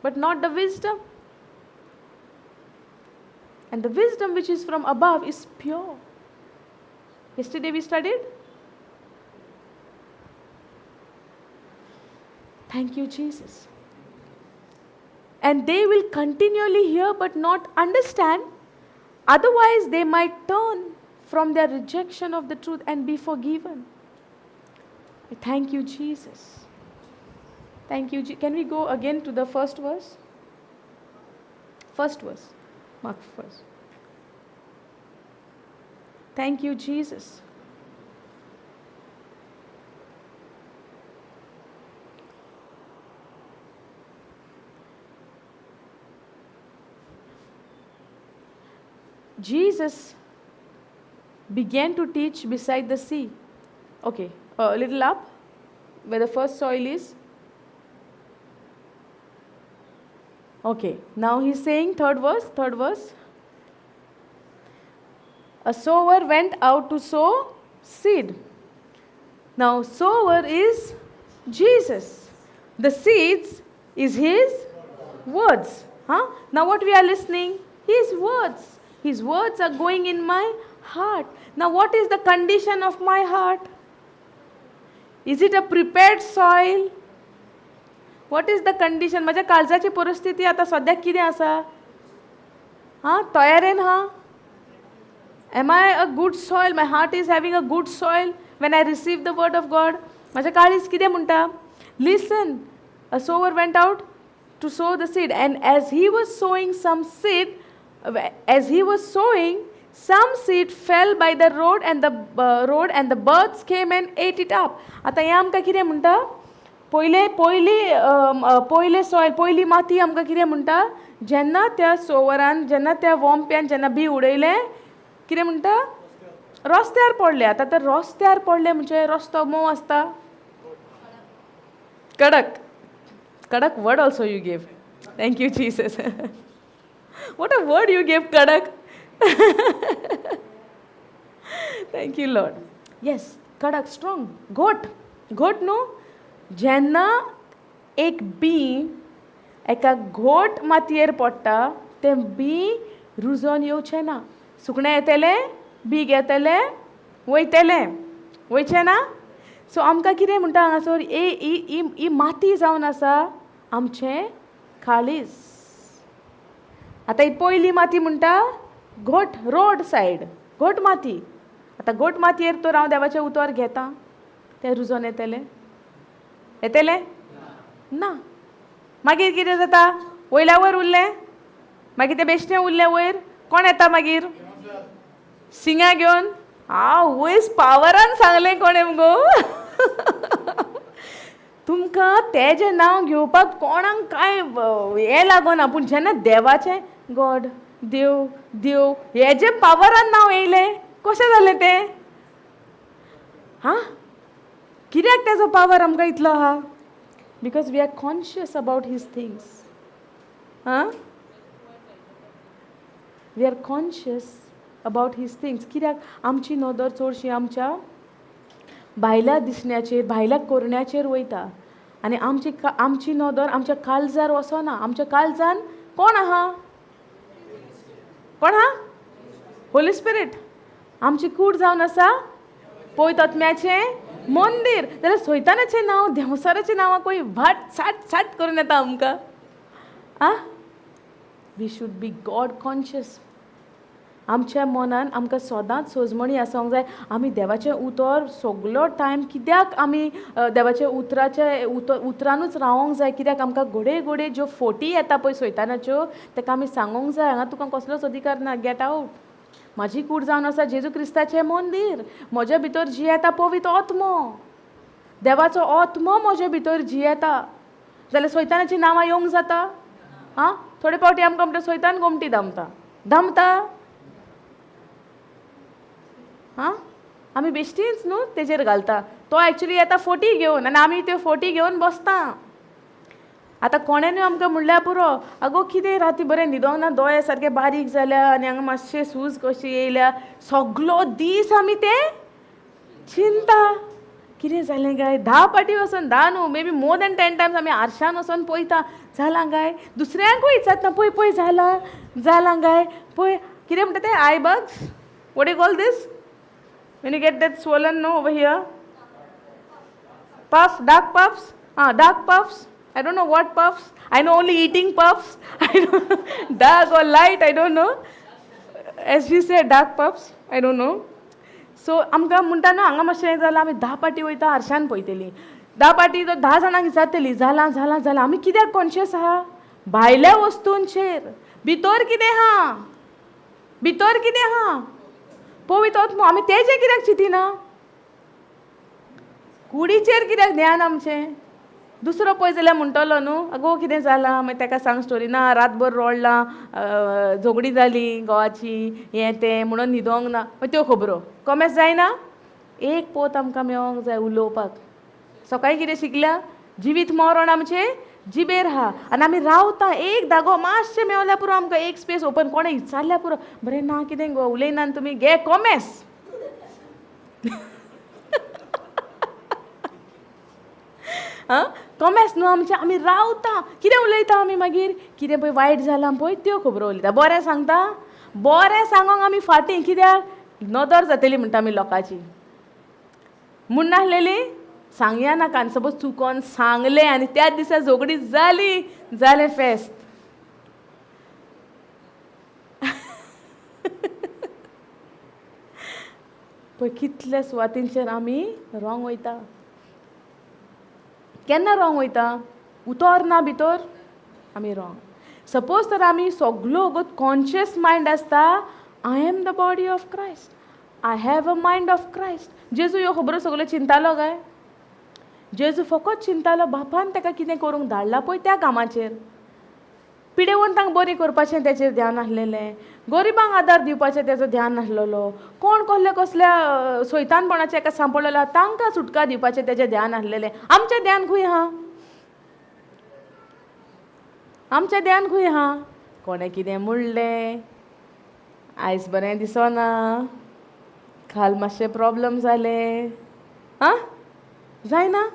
but not the wisdom. And the wisdom which is from above is pure. Yesterday we studied. Thank you, Jesus. And they will continually hear but not understand. Otherwise, they might turn from their rejection of the truth and be forgiven. I thank you, Jesus. Thank you. Can we go again to the first verse? First verse. Mark first. Thank you, Jesus. Jesus began to teach beside the sea. Okay, a little up, where the first soil is. Okay, now he's saying, third verse. A sower went out to sow seed. Now, sower is Jesus. The seeds is his words. Huh? Now, what we are listening? His words. His words are going in my heart. Now, what is the condition of my heart? Is it a prepared soil? What is the condition? म्हज्या काळजाची परिस्थिती आतां सद्याक कितें आसा? हां, तयारेन हा? Am I a good soil? My heart is having a good soil when I receive the word of God. म्हज्या काळीज कितें म्हणटा? Listen, a sower went out to sow the seed, and as he was sowing some seed, as he was sowing, some seed fell by the road, and the birds came and ate it up. आतां हें आमकां कितें म्हणटा? पयले पयली पयले soil, पयली माती आमकां कितें म्हणटा? जेन्ना त्या सोवरान, जेन्ना त्या वोम्प्यान जेन्ना बी उडयलें, कितें म्हणटा? रस्त्यार पडलें. आतां तर रस्त्यार पडलें म्हणजे रस्तो मोव आसता, कडक. कडक word also you gave. Thank you Jesus. What a word you gave, kadak. Thank you, Lord. Yes, kadak, strong. Goat. Goat, no? जेन्ना एक बी एका घोट मातयेर पडटा, तें बी रुजोन येवचें ना. सुकणें येतलें, बी घेतलें, वयतलें, वयचें ना. सो आमकां कितें म्हणटा हांगासर? ए ही माती जावन आसा आमचें काळीज. आतां ही पयली माती म्हणटा घोट, रोड सायड घोट माती. आतां घोट मातयेर तर हांव देवाचें उतर घेता, तें रुजोन येतलें? येतलें ना. मागीर कितें जाता? वयल्या वयर उरलें, मागीर तें बेश्टें उरलें वयर. कोण येता मागीर? शिंगां घेवन. हांव वयस पावरान सांगलें कोणें मुगो. तुमकां तेजें नांव घेवपाक कोणाक कांय हें लागना, पूण जेन्ना देवाचें गॉड, देव, देव हेजें पावरान नांव येयलें, कशें जालें तें? हां, कित्याक तेजो पावर आमकां इतलो आहा? Because we are conscious about his things. हां, we are conscious about his things. कित्याक आमची नदर चडशी आमच्या भायल्या दिसण्याचेर, भायल्या करण्याचेर वयता, आनी आमची आमची नदर आमच्या काळजार वचना. आमच्या काळजान कोण आहा? कोण आहा? होली स्पिरीट. आमची कूड जावन आसा पवित्र आत्म्याचें मंदीर. जाल्यार सैतानाचें नांव, देंवचाराचें नांवां कोय भाट साट साट करून येता आमकां. आ, we should be God conscious. आमच्या मनान आमकां सदांच सोजमणी आसोंक जाय. आमी देवाचें उतर सगलो टायम कित्याक आमी देवाच्या उतराचे उतरानूच रावोंक जाय, कित्याक आमकां घडये घडये ज्यो फोटी येता पळय सैतानाच्यो ताका आमी सांगोंक जाय, हांगा तुका कसलोच अधिकार ना, गेट आवट. म्हाजी कूड जावन आसा जेजू क्रिस्ताचें मंदीर, म्हज्या भितर जियेता पवित्र आत्मो, देवाचो आत्मो म्हज्या भितर जियेता. जाल्यार सैतानाचीं नांवां येवंक जाता? आं, थोडे फावटी आमकां म्हणटा सैतान गोमटी दामता दामता. आं, आमी बेश्टीच न्हू तेजेर घालता. तो एक्चुली येता फोटी घेवन आनी आमी त्यो फोटी घेवन बसता. आतां कोणेनूय आमकां म्हणल्यार पुरो, आगो कितें राती बरें न्हिदोंक ना, दोळे सारके बारीक जाल्या आनी हांगा मातशें सूज कशी येयल्या, सगलो दीस आमी तें चिंता कितें जालें काय. 10 पाटी वचोन, 10 न्हू, maybe more than 10 times आमी आरशान वचोन पळयता जालां काय, दुसऱ्यांकूय विचारता पळय पळय जालां जालां काय पळय, कितें म्हणटा तें eye bugs, what you call this when you get that swollen no over here, puff, dark puffs, ah, dark puffs, I don't know what puffs, I know only eating puffs, I don't dark or light, I don't know, as you say dark puffs, I don't know. So आमकां म्हणटा न्हू हांगा मातशें जालां, आमी 10 पाटी वयता आरशान पळयतली, 10 पाटी तर 10 जाणांक विचारतली जालां जालां जालां. आमी कित्याक कॉन्शियस आहा भायल्या वस्तूंचेर, भितर कितें आहा, भितर कितें आहा पवित्र आत्मो, आमी तेजें कित्याक चिंतिना, कुडीचेर कित्याक ध्यान आमचें. दुसरो पळय जाल्यार म्हणटलो न्हू आगो कितें जालां, मागीर ताका सांग स्टोरी, ना रातभर रडलां, झगडी जाली घोवाची, हें तें म्हणून न्हिदोंक ना, मागीर त्यो खबरो कॉमेस जायना. एक पोत आमकां मेळोंक जाय उलोवपाक. सकाळीं कितें शिकल्या, जिवीत मरण आमचें जिबेर आहा आनी आमी रावता एक धागो मातशें मेवल्यार पुरो आमकां, एक स्पेस ओपन, कोणें विचारल्यार पुरो, बरें ना कितें गो उलयना तुमी, घे कॉमेस. आं, कॉमेस न्हू आमचें, आमी रावता कितें उलयता आमी, मागीर कितें पळय वायट जालां पळय त्यो खबरो उलयता, बरें सांगता, बरें सांगोंक आमी फाटीं, कित्याक नदर जातली म्हणटा आमी लोकांची, म्हूण नासलेली सांगया नाका. आनी सपोज चुकोन सांगलें आनी त्याच दिसा झगडी जाली, जालें फेस्त. पळय कितल्या सुवातींचेर आमी रॉंग वयता. केन्ना रॉंग वयता, उतर ना भितर, आमी रॉंग. सपोज तर आमी सगलो वगत कॉन्शियस मायंड आसता, I am the body of Christ, I have a mind of Christ. जेजू ह्यो खबरो सगल्यो चिंतालो काय? जेजू फकत चिंतालो बापान ताका कितें करूंक धाडला पळय त्या कामाचेर, पिडेवंतांक बरी करपाचें तेचेर ध्यान आसलेलें, गरिबांक आदार दिवपाचें तेजो ध्यान आसलेलो, कोण कसल्या कसल्या सोयतानपणाचें एका सांपडलेलो तांकां सुटका दिवपाचें तेजें ध्यान आसलेलें. आमचें ध्यान खंय आहा, आमचें ध्यान खंय आहा? कोणें कितें म्हणलें, आयज बरें दिसना, काल मातशें प्रॉब्लम जालें, आं जायना.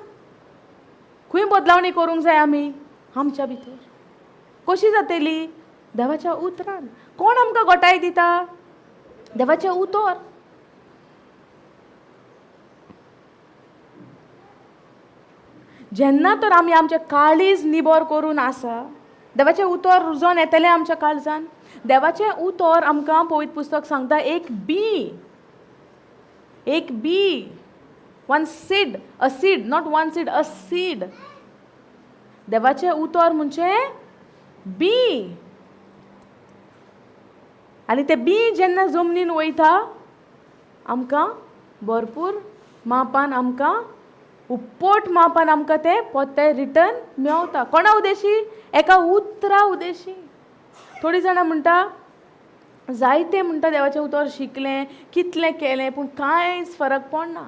खंय बदलावणी करूंक जाय आमी आमच्या भितर, कशी जातली? देवाच्या उतरान. कोण आमकां गोटाय दिता? देवाचें उतर. जेन्ना तर आमी आमचें काळीज निबर करून आसा, देवाचें उतर रुजोन येतलें आमच्या काळजान. देवाचें उतर आमकां पवित्र पुस्तक सांगता एक बी, एक बी, one seed, a seed, not one seed, a seed. देवाचें उतर म्हणजे बी, आनी तें बी जेन्ना जमनीन वयता आमकां भरपूर मापान, आमकां उपट मापान आमकां तें पोत्तें रिटर्न मेवता. कोणा उदेशी? एका उतरा उदेशी. थोडीं जाणां म्हणटा जायते म्हणटा देवाचें उतर शिकलें, कितलें केलें, पूण कांयच फरक पडना.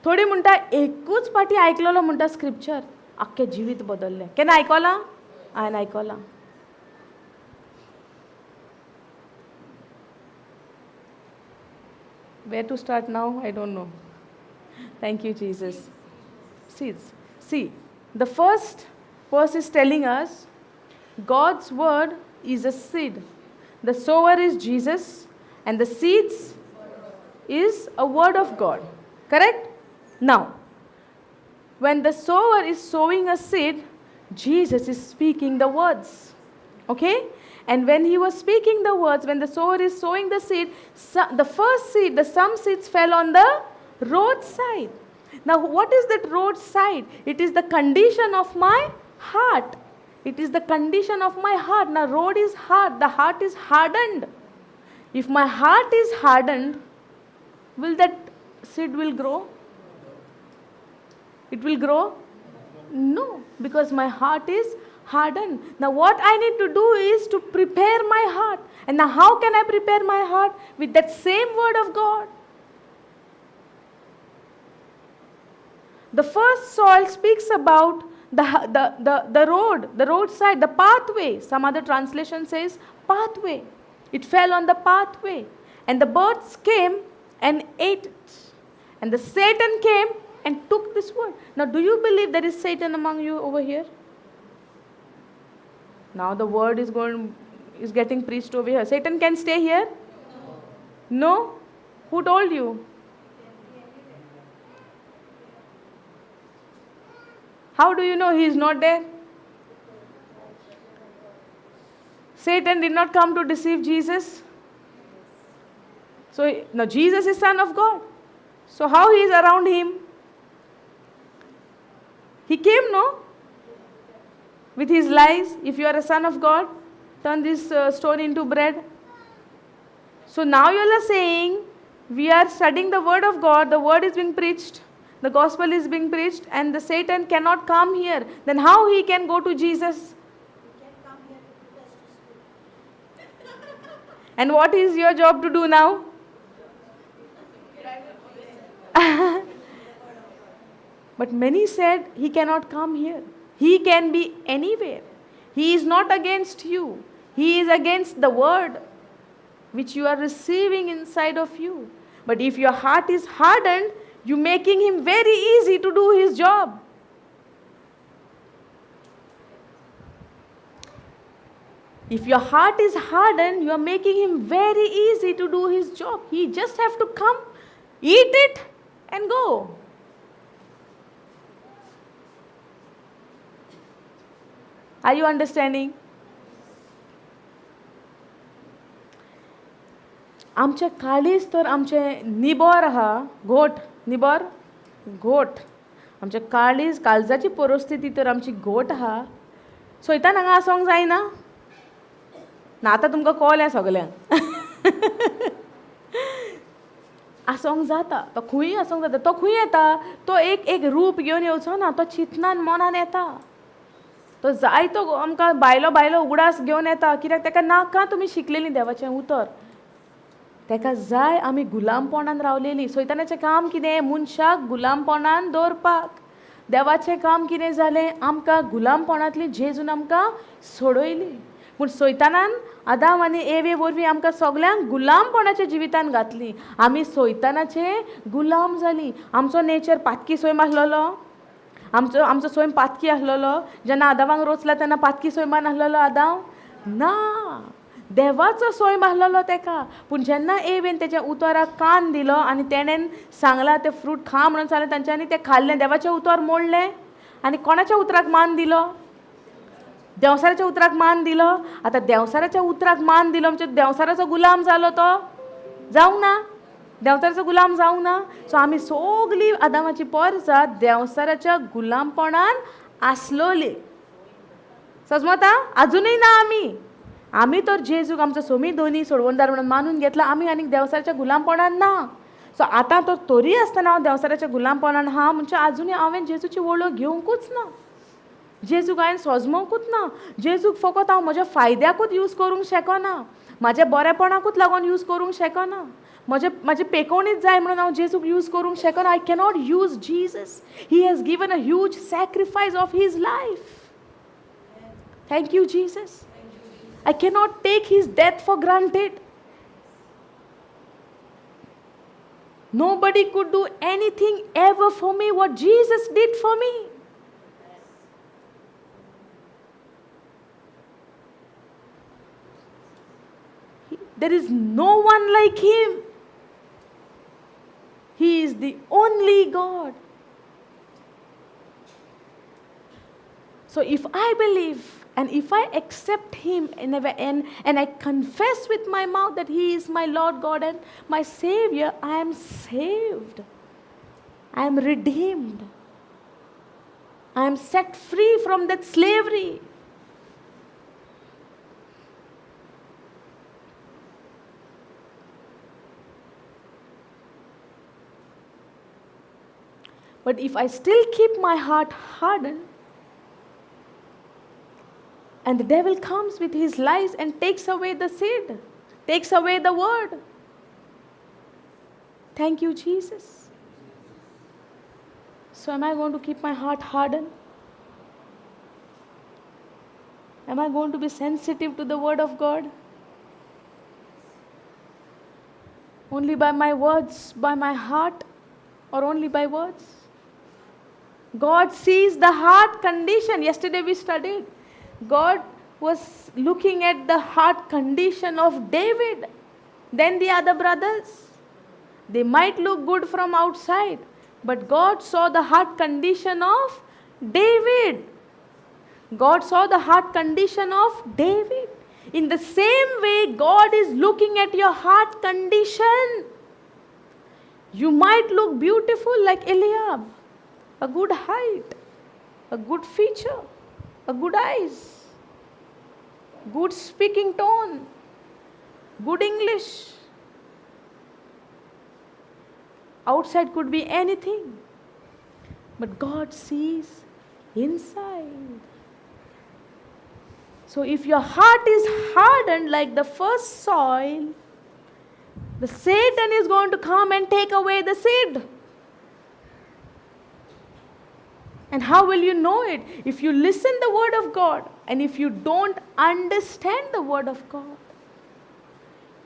थोडीं म्हणटा एकूच पाटी आयकलेलो म्हणटा स्क्रिप्चर, आख्खें जिवीत बदल्लें. केन्ना आयकलां? हांवें आयकलां. Where to start now? I don't know. Thank you, Jesus. Seeds. See, the first verse is telling us God's word is a seed. The sower is Jesus and the seeds is a word of God. Correct? Now, when the sower is sowing a seed, Jesus is speaking the words. Okay? And when he was speaking the words, when the sower is sowing the seed, the first seed, the some seeds fell on the roadside. Now, what is that roadside? It is the condition of my heart. It is the condition of my heart. Now, road is hard. The heart is hardened. If my heart is hardened, will that seed will grow? It will grow? No, because my heart is hardened. Now, what I need to do is to prepare my heart. And now, how can I prepare my heart? With that same word of God. The first soil speaks about the road, the roadside, the pathway. Some other translation says pathway. It fell on the pathway. And the birds came and ate it. And the Satan came and took this word. Now, do you believe there is Satan among you over here? Now the word is getting preached over here. Satan can stay here? No? Who told you? How do you know he is not there? Satan did not come to deceive Jesus. So now Jesus is Son of God. So how he is around him? He came, no? With his lies. If you are a son of God, turn this stone into bread. So now you all are saying, we are studying the word of God, the word is being preached, the gospel is being preached, and the Satan cannot come here. Then how he can go to Jesus? He can come here to put us to sleep. And what is your job to do now? But many said he cannot come here. He can be anywhere. He is not against you. He is against the word which you are receiving inside of you. But if your heart is hardened, you're making him very easy to do his job. If your heart is hardened, you are making him very easy to do his job. He just have to come, eat it, and go. Are you understanding? आमचें काळीज तर आमचें निबोर आहा, घोट, निबोर, घोट. आमचें काळीज, काळजाची परिस्थिती तर आमची घोट आहा. सैतान हांगा आसोंक जायना ना. आतां तुमकां कळ्ळें सगल्यांक. आसोंक जाता, तो खंय आसोंक जाता. तो खंय येता? तो एक एक रूप घेवन येवचो ना, तो चिंतनान मनान येता. तो जायतो आमकां भायलो भायलो उगडास घेवन येता. कित्याक ताका नाका तुमी शिकलेलीं देवाचें उतर. ताका जाय आमी गुलामपणान रावलेलीं. सैतानाचें काम कितें? मनशाक गुलामपणान दवरपाक. देवाचें काम कितें जालें? आमकां गुलामपणांतली जेजून आमकां सोडयली. पूण सैतानान आदाम आनी एवे वरवीं आमकां सगल्यांक गुलामपणाच्या जिवितान घातली. आमी सैतानाचे गुलाम जालीं. आमचो नेचर पातकी सैम आसलेलो. आमचो सैम पातकी आसलेलो. जेन्ना आदामाक रोचला तेन्ना पातकी सैमान आसलेलो आदाम ना, देवाचो सैम आसलेलो तेका. पूण जेन्ना एवेन तेज्या उतराक कान दिलो आनी तेणेन सांगलां तें फ्रूट खा म्हणून सांगलें तांच्यांनी, तें खाल्लें, देवाचें उतर मोडलें. आनी कोणाच्या उतराक मान दिलो? देंवसाराच्या उतराक मान दिलो. आतां देंवसाराच्या उतराक मान दिलो म्हणजे देंवसाराचो गुलाम जालो तो? जावंक ना, देंवचाराचो गुलाम जावंक ना. सो आमी सगलीं आदामाची पोरसां देंवचाराच्या गुलामपणान आसलोली. सजमता आजुनूय ना आमी. आमी तर जेजूक आमचो सोमी दोनी सोडवणदार म्हणून मानून घेतला. आमी आनीक देंवचाराच्या गुलामपणान ना. सो आतां तर तरी आसतना हांव देंवचाराच्या गुलामपणान आहा म्हणजे आजुनूय हांवें जेजूची वळख घेवंकूच ना. जेजूक हांवें सोजमोवंकूच ना. जेजूक फकत हांव म्हज्या फायद्याकूच यूज करूंक शकना, म्हाज्या बरेपणाकूच लागून यूज करूंक शकना, म्हजे पेकोवणीच जाय म्हणून हांव जेजूक यूज करूंक शकना. I cannot use Jesus. He has given a huge sacrifice of his life. Thank you Jesus. I cannot take his death for granted. Nobody could do anything ever for me what Jesus did for me. There is no one like him. He is the only God. So if I believe And if I accept Him and I confess with my mouth that He is my Lord God and my Savior, I am saved. I am redeemed. I am set free from that slavery. But if I still keep my heart hardened, and the devil comes with his lies and takes away the seed, takes away the word. Thank you, Jesus. So, am I going to keep my heart hardened? Am I going to be sensitive to the word of God? Only by my words, by my heart, or only by words? God sees the heart condition. Yesterday we studied. God was looking at the heart condition of David, then the other brothers. They might look good from outside, but God saw the heart condition of David. God saw the heart condition of David. In the same way, God is looking at your heart condition. You might look beautiful like Eliab, a good height, a good feature, a good eyes, good speaking tone, good English. Outside could be anything, but God sees inside. So if your heart is hardened like the first soil, the Satan is going to come and take away the seed. And how will you know it? If you listen the word of God and if you don't understand the word of God.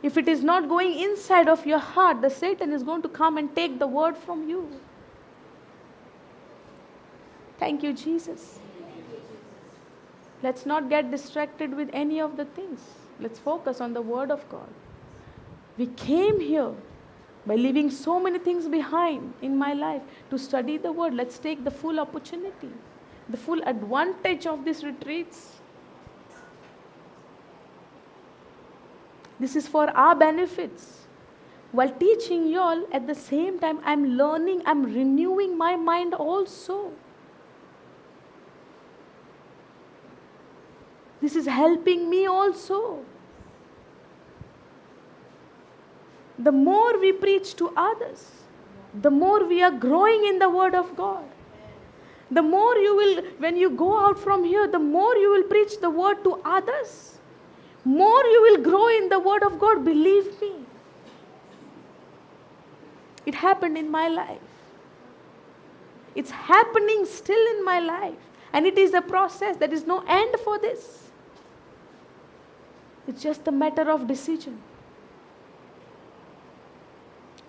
If it is not going inside of your heart, the Satan is going to come and take the word from you. Thank you, Jesus. Let's not get distracted with any of the things. Let's focus on the word of God. We came here by leaving so many things behind in my life to study the word. Let's take the full opportunity, the full advantage of these retreats. This is for our benefits. While teaching you all, at the same time, I'm learning, I'm renewing my mind also. This is helping me also. The more we preach to others, the more we are growing in the Word of God. The more you will, when you go out from here, the more you will preach the Word to others. More you will grow in the Word of God, believe me. It happened in my life. It's happening still in my life. And it is a process. There is no end for this. It's just a matter of decision.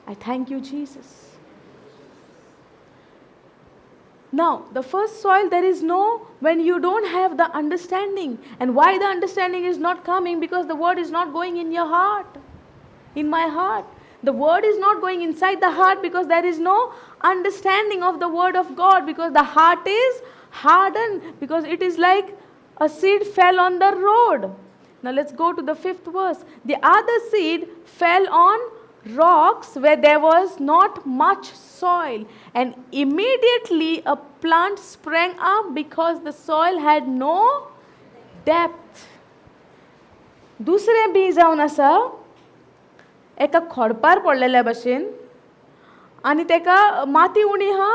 I thank you, Jesus. Now, the first soil, there is no, when you don't have the understanding. And why the understanding is not coming? Because the word is not going in your heart, in my heart. The word is not going inside the heart because there is no understanding of the word of God, because the heart is hardened, because it is like a seed fell on the road. Now let's go to the fifth verse. The other seed fell on rocks where there was not much soil, and immediately a plant sprang up because the soil had no depth. दुसरें बी जावन आसा एका खोडपार पडलेल्या भशेन, आनी तेका माती उणी आहा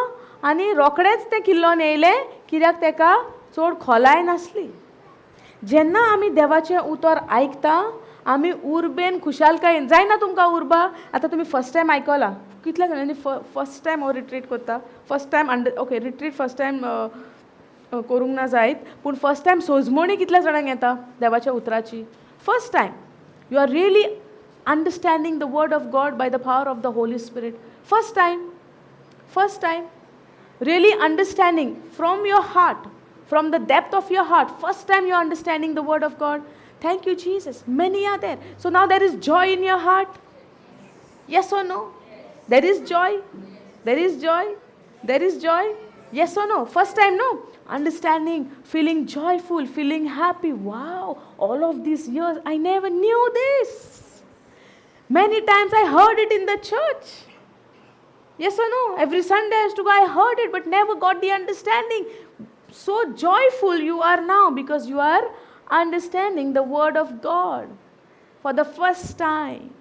आनी रोखडेंच तें किल्लोन येयलें कित्याक तेका चड खोलाय नासली. जेन्ना आमी देवाचें उतर आयकता आमी उर्बेन खुशालकायेन जायना तुमकां उर्बा. आतां तुमी फर्स्ट टायम आयकलां, कितल्या जाणांनी फर्स्ट टायम हो रिट्रीट करता? First time okay retreat first time करूंक ना जायत, पूण फर्स्ट टायम सोजमणी कितल्या जाणांक येता देवाच्या उतराची? First time you are really understanding the word of God by the power of the Holy Spirit. First time really understanding from your heart, from the depth of your heart. First time you are understanding the word of God. Thank you, Jesus. Many are there. So now there is joy in your heart. Yes or no? There is joy. There is joy. There is joy. Yes or no? First time, no? Understanding, feeling joyful, feeling happy. Wow, all of these years, I never knew this. Many times I heard it in the church. Yes or no? Every Sunday I used to go, I heard it, but never got the understanding. So joyful you are now because you are understanding the word of God for the first time.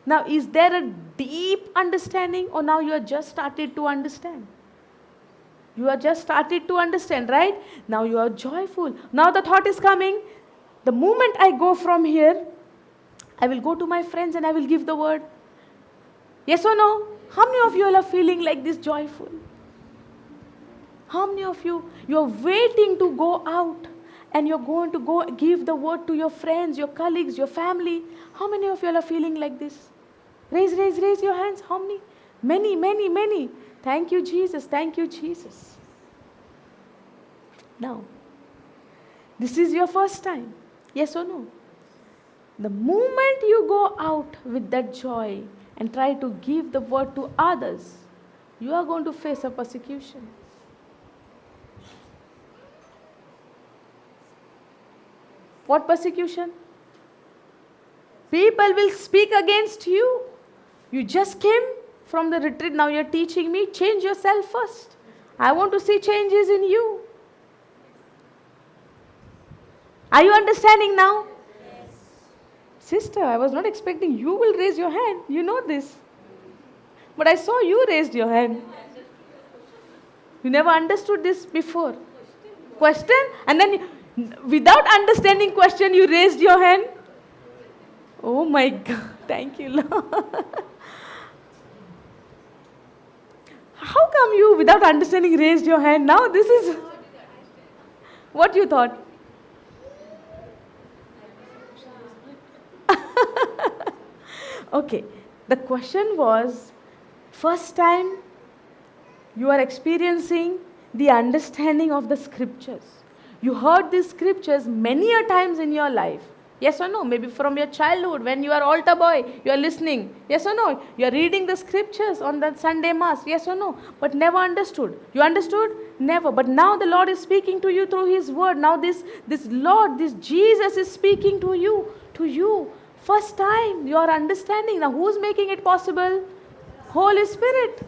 Now, is there a deep understanding, or now you are just started to understand? You are just started to understand, right? Now you are joyful. Now the thought is coming. The moment I go from here, I will go to my friends and I will give the word. Yes or no? How many of you all are feeling like this joyful? How many of you, you are waiting to go out and you're going to go give the word to your friends, your colleagues, your family? How many of you all are feeling like this? Raise, raise, raise your hands. How many? Many, many, many. Thank you, Jesus. Thank you, Jesus. Now, this is your first time. Yes or no? The moment you go out with that joy and try to give the word to others, you are going to face a persecution. What persecution? People will speak against you. You just came from the retreat, now you're teaching me. Change yourself first. I want to see changes in you. Are you understanding now? Yes. Sister, I was not expecting you will raise your hand. You know this. But I saw you raised your hand. You never understood this before. Question? And then without understanding question, you raised your hand. Oh my God. Thank you, Lord. How come you, without understanding, raised your hand? Now this is what you thought. Okay, the question was, first time you are experiencing the understanding of the scriptures. You heard these scriptures many a times in your life. Yes or no? Maybe from your childhood, when you are altar boy, you are listening. Yes or no? You are reading the scriptures on the Sunday mass. Yes or no? But never understood. You understood? Never. But now the Lord is speaking to you through His word. Now this Lord, this Jesus is speaking to you. To you. First time you are understanding. Now who's making it possible? Holy Spirit.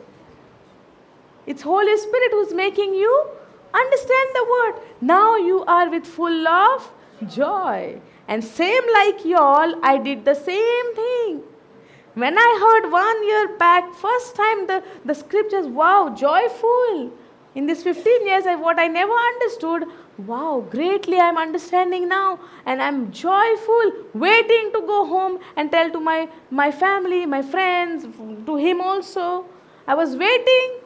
It's Holy Spirit who's making you understand the word. Now you are with full of joy. And same like y'all, I did the same thing. When I heard 1 year back, first time the scriptures, wow, joyful. In this 15 years, what I never understood, wow, greatly I'm understanding now. And I'm joyful, waiting to go home and tell to my family, my friends, to him also. I was waiting.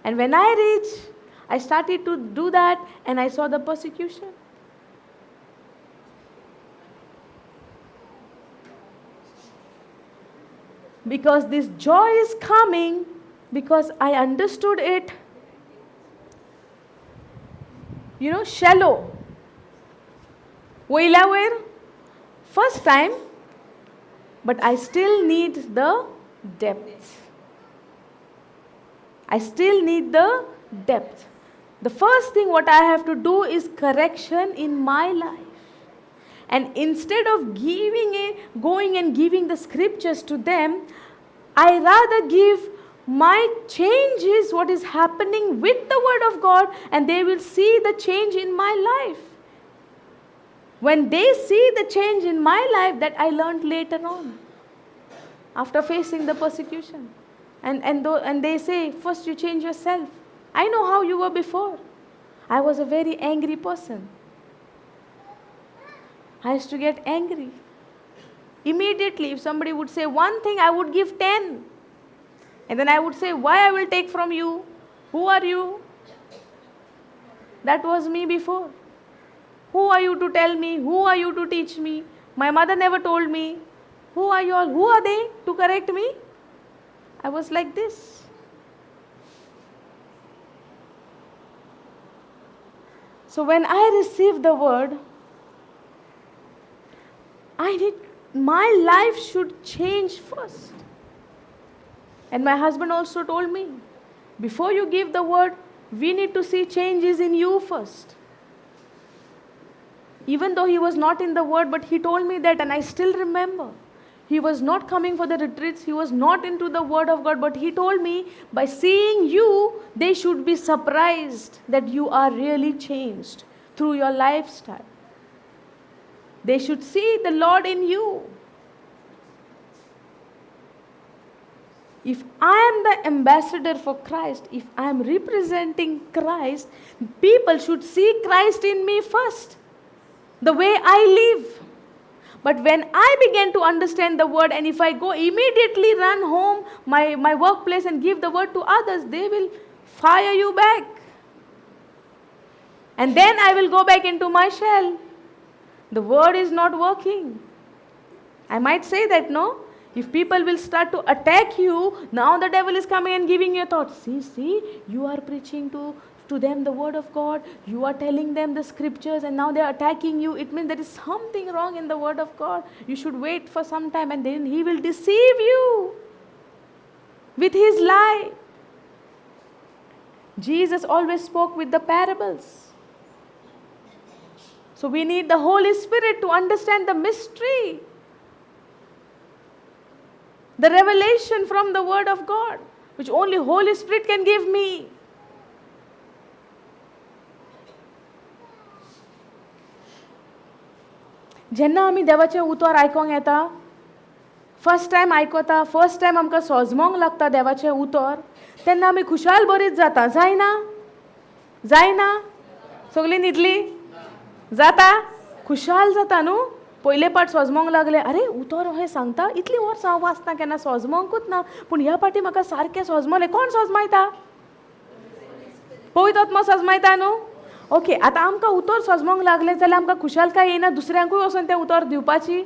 And when I reached, I started to do that and I saw the persecution. Because this joy is coming because I understood it, you know, shallow. वयल्या वयर first time, but I still need the depth. I still need the depth. The first thing what I have to do is correction in my life. And instead of going and giving the scriptures to them, I rather give my changes, what is happening with the word of God, and they will see the change in my life. When they see the change in my life, that I learned later on, after facing the persecution. And they say, first you change yourself. I know how you were before. I was a very angry person. I used to get angry. Immediately, if somebody would say one thing, I would give 10. And then I would say, why I will take from you? Who are you? That was me before. Who are you to tell me? Who are you to teach me? My mother never told me. Who are you all? Who are they to correct me? I was like this. So when I received the word, my life should change first. And my husband also told me, before you give the word, We need to see changes in you first. Even though he was not in the word, but he told me that, and I still remember. He was not coming for the retreats, he was not into the word of God, but he told me, by seeing you, they should be surprised that you are really changed through your lifestyle. They should see the Lord in you. If I am the ambassador for Christ, if I am representing Christ, people should see Christ in me first, the way I live. But when I began to understand the word, and if I go immediately run home, my workplace, and give the word to others, they will fire you back. And then I will go back into my shell. The word is not working. I might say that, no? If people will start to attack you, now the devil is coming and giving you a thought. See, you are preaching to them the word of God. You are telling them the scriptures, and now they are attacking you. It means there is something wrong in the word of God. You should wait for some time, and then he will deceive you with his lie. Jesus always spoke with the parables. So we need the Holy Spirit to understand the mystery, the revelation from the word of God, which only Holy Spirit can give me. जेन्ना आमी देवाचें उतर आयकोंक येता, first time आयकता, first time आमकां सोजमोंक लागता देवाचें उतर, तेन्ना आमी खुशाल बरीच जाता. जायना? जायना? सगळीं न्हिदली? जाता? खुशाल जाता न्हू? पयले पाट सोजमोंक लागले, अरे उतर अहें सांगता, इतलीं वर्सां हांव वाचता केन्ना सोजमोंकूच ना, पूण ह्या पाटी म्हाका सारकें सोजमलें. कोण सोजमायता? पवित्र आत्मो सोजमायता न्हू? ओके, आतां आमकां उतर सोजमोंक लागलें जाल्यार आमकां खुशालकाय येयना दुसऱ्यांकूय वचोन तें उतर दिवपाची?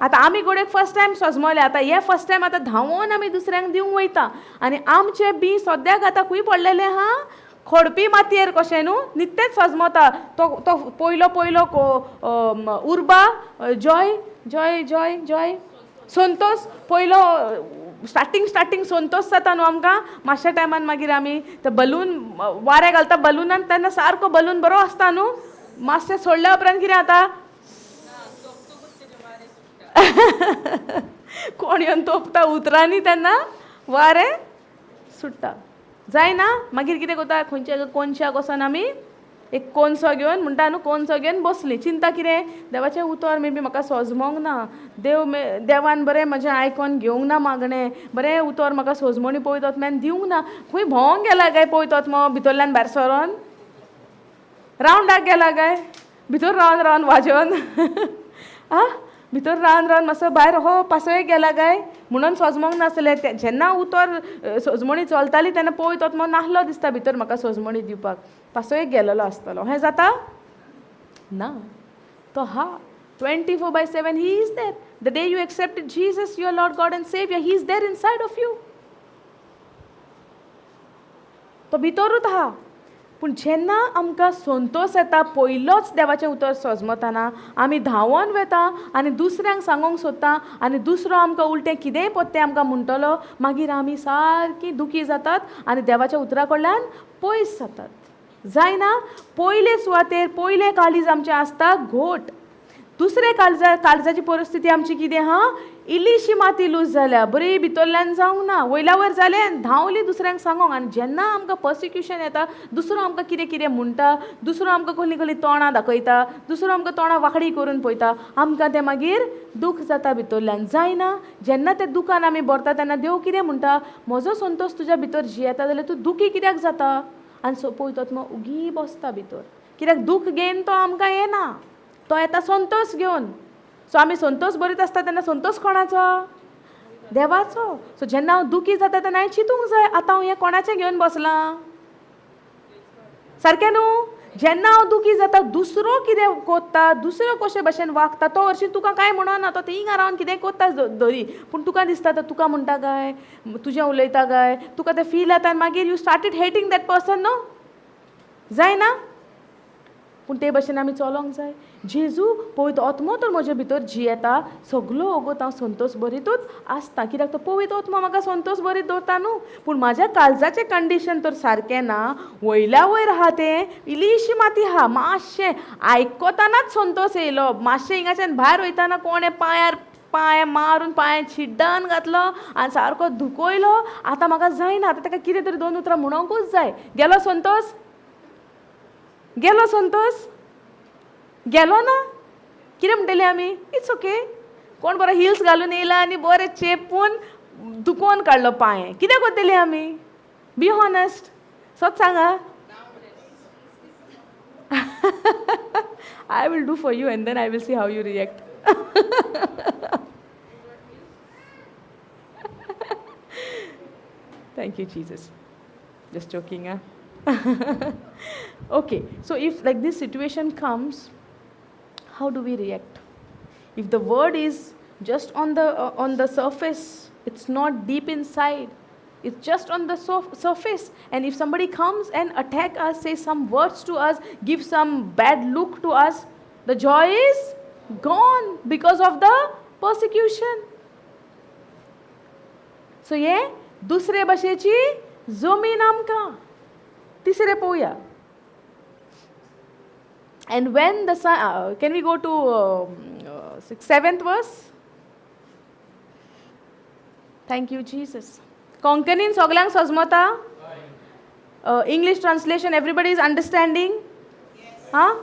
आतां आमी गोडेक फर्स्ट टायम सोजमले, आतां हें फर्स्ट टायम आतां धांवोन आमी दुसऱ्यांक दिवंक वयता, आनी आमचें बी सद्याक आतां खंय पडलेलें आहा? खोडपी मातयेर कशें न्हू, नित्तेच सजमता. तो तो पयलो पयलो उर्बा, Joy Joy Joy Joy Santosh, पयलो स्टार्टींग स्टार्टींग संतोष जाता न्हू आमकां. मातशा टायमान मागीर आमी ते बलून वारें घालता बलुनान, तेन्ना सारको बलून बरो आसता न्हू. मातशें सोडल्या उपरांत कितें जाता? कोण येवन तोपता उतरांनी, तेन्ना वारें सुट्टा. जायना? मागीर कितें करता? खंयच्या कोनशाक वचोन आमी एक कोनसो घेवन म्हणटा न्हू, कोनसो घेवन बसली. चिंता कितें? देवाचें उतर मे बी म्हाका सोजमोंक ना, देव देवान बरें म्हजें आयकोन घेवंक ना मागणें, बरें उतर म्हाका सोजमणी पवित्र आत्म्यान दिवंक ना, खंय भोंवोंक गेला काय पवित्र आत्मो भितरल्यान भायर सरोन रावंडाक गेला काय भितर रावन रावन वाजोवन, आं भितर रावन रावन मातसो भायर हो पासयेक गेला काय म्हणून सोजमोंक नासलें. जेन्ना उतर सोजमणी चलताली तेन्ना पवित्र आत्मो नासलो दिसता भितर म्हाका सोजमणी दिवपाक, पासयेक गेलेलो आसतलो. हें जाता ना? तो हा 24/7 he is there. The day you accept Jesus your Lord God and saviour, he is there inside of you. तो भितरूच आहा. पूण जेन्ना आमकां संतोश येता पयलोच देवाचें उतर सोजमतना, आमी धांवोन वेता आनी दुसऱ्यांक सांगोंक सोदता, आनी दुसरो आमकां उलटें कितेंय पत्तें आमकां म्हणटलो, मागीर आमी सारकी दुखी जातात आनी देवाच्या उतरा कडल्यान पयस जातात. जायना? पयले सुवातेर पयलें काळीज आमचें आसता घोट. दुसरें काळजाची परिस्थिती आमची कितें आहा? इल्लीशी माती लूज जाल्या, बरी भितरल्यान जावंक ना, वयल्या वयर जालें, धांवली दुसऱ्यांक सांगोंक. आनी जेन्ना आमकां पर्सिक्युशन येता, दुसरो आमकां कितें कितें म्हणटा, दुसरो आमकां कसलीं कसलीं तोंडां दाखयता, दुसरो आमकां तोंडां वांकडी करून पळयता, आमकां तें मागीर दूख जाता भितरल्यान. जायना? जेन्ना तें दुखान आमी भरता तेन्ना देव कितें म्हणटा? म्हजो संतोश तुज्या भितर जियेता जाल्यार तूं दुखी कित्याक जाता? आनी सो पवित्र आत्मो उगी बसता भितर, कित्याक दूख घेवन तो आमकां येना, तो येता संतोश घेवन. सो आमी संतोश बरीत आसता तेन्ना संतोश कोणाचो? देवाचो. सो जेन्ना हांव दुखी जाता तेन्ना हांवें चिंतूंक जाय, आतां हांव हें कोणाचें घेवन बसलां? सारकें न्हू? जेन्ना हांव दुखी जाता, दुसरो कितें कोत्ता, दुसरो कशे भशेन वागता, तो हरशीं तुका कांय म्हणना, तो थिंगा रावन कितें कोत्ता धरी, पूण तुका दिसता तो तुका म्हणटा काय, तुजें उलयता काय, तुका तें फील जाता, आनी मागीर you started hating that person न्हू? जायना? पूण ते भशेन आमी चलोंक जाय. जेजू पवित्र आत्मो तर म्हजे भितर जियेता, सगलो वगत हांव संतोश बरीतूच आसता, कित्याक तो पवित्र आत्मो म्हाका संतोश बरीत दवरता न्हू. पूण म्हाज्या काळजाचें कंडिशन तर सारकें ना, वयल्या वयर आहा तें, इल्लीशी माती आहा. मातशें आयकतानाच संतोश येयलो, मातशें हिंगाच्यान भायर वयताना कोणें पांयार पांय मारून पांय चिड्डान घातलो आनी सारको दुखयलो. आतां म्हाका जायना, आतां ताका कितें तरी दोन उतरां म्हणोंकूच जाय. गेलो संतोश, गेलो संतोश, गेलो ना. कितें म्हणटली आमी? It's okay. कोण बरो हिल्स घालून येयला आनी बरें चेपून दुखोवन काडलो पांय, कितें करतली आमी? बी हॉनेस्ट, सत सांगा. I will do for you and then I will see how you react. Thank you, Jesus. Just joking, huh? Okay, so if like this situation comes, how do we react? If the word is just on the surface, it's not deep inside. It's just on the surface. And if somebody comes and attack us, say some words to us, give some bad look to us, the joy is gone because of the persecution. So हे दुसरे भाशेची जमीन आमकां. तिसरे पळोवया. And when the sun, can we go to six, seventh verse? Thank you, Jesus. कोंकणीन सगल्यांक सजमता? English translation, everybody is understanding? Huh?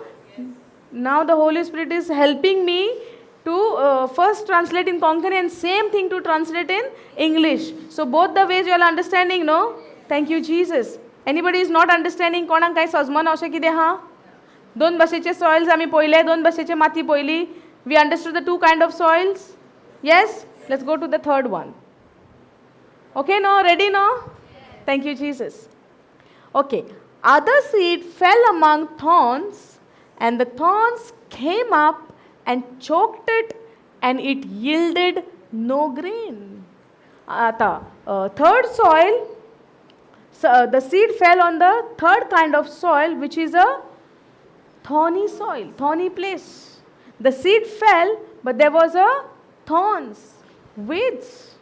Now the Holy Spirit is helping me to first translate in Konkani and same thing to translate in English. So both the ways you are understanding, no? Thank you, Jesus. Anybody is not understanding? कोणाक कांय सजमना अशें कितें आहा? दोन भाशेचे soils आमी पळयले, दोन भाशेचे माती पळयली. We understood the two kind of soils. Yes, let's go to the third one. Okay, no? Ready, no? Thank you, Jesus. Okay. Other seed fell among thorns, and the thorns came up and choked it, and it yielded no grain. आता third soil, so the seed fell on the third kind of soil, which is a thorny soil, thorny place. The seed fell, but there was a thorns, weeds,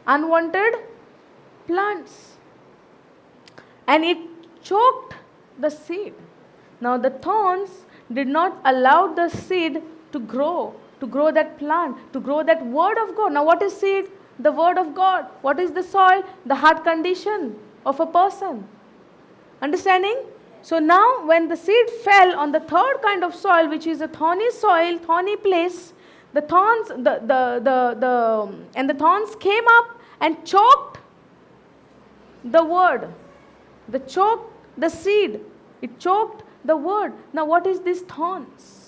unwanted plants, and it choked the seed. Now the thorns did not allow the seed to grow, to grow that plant, to grow that word of God. Now, what is seed? The word of God. What is the soil? The heart condition of a person. Understanding? So now, when the seed fell on the third kind of soil, which is a thorny soil, thorny place, the thorns, the, and the thorns came up and choked the word. The choked the seed. It choked the word. Now, what is this thorns?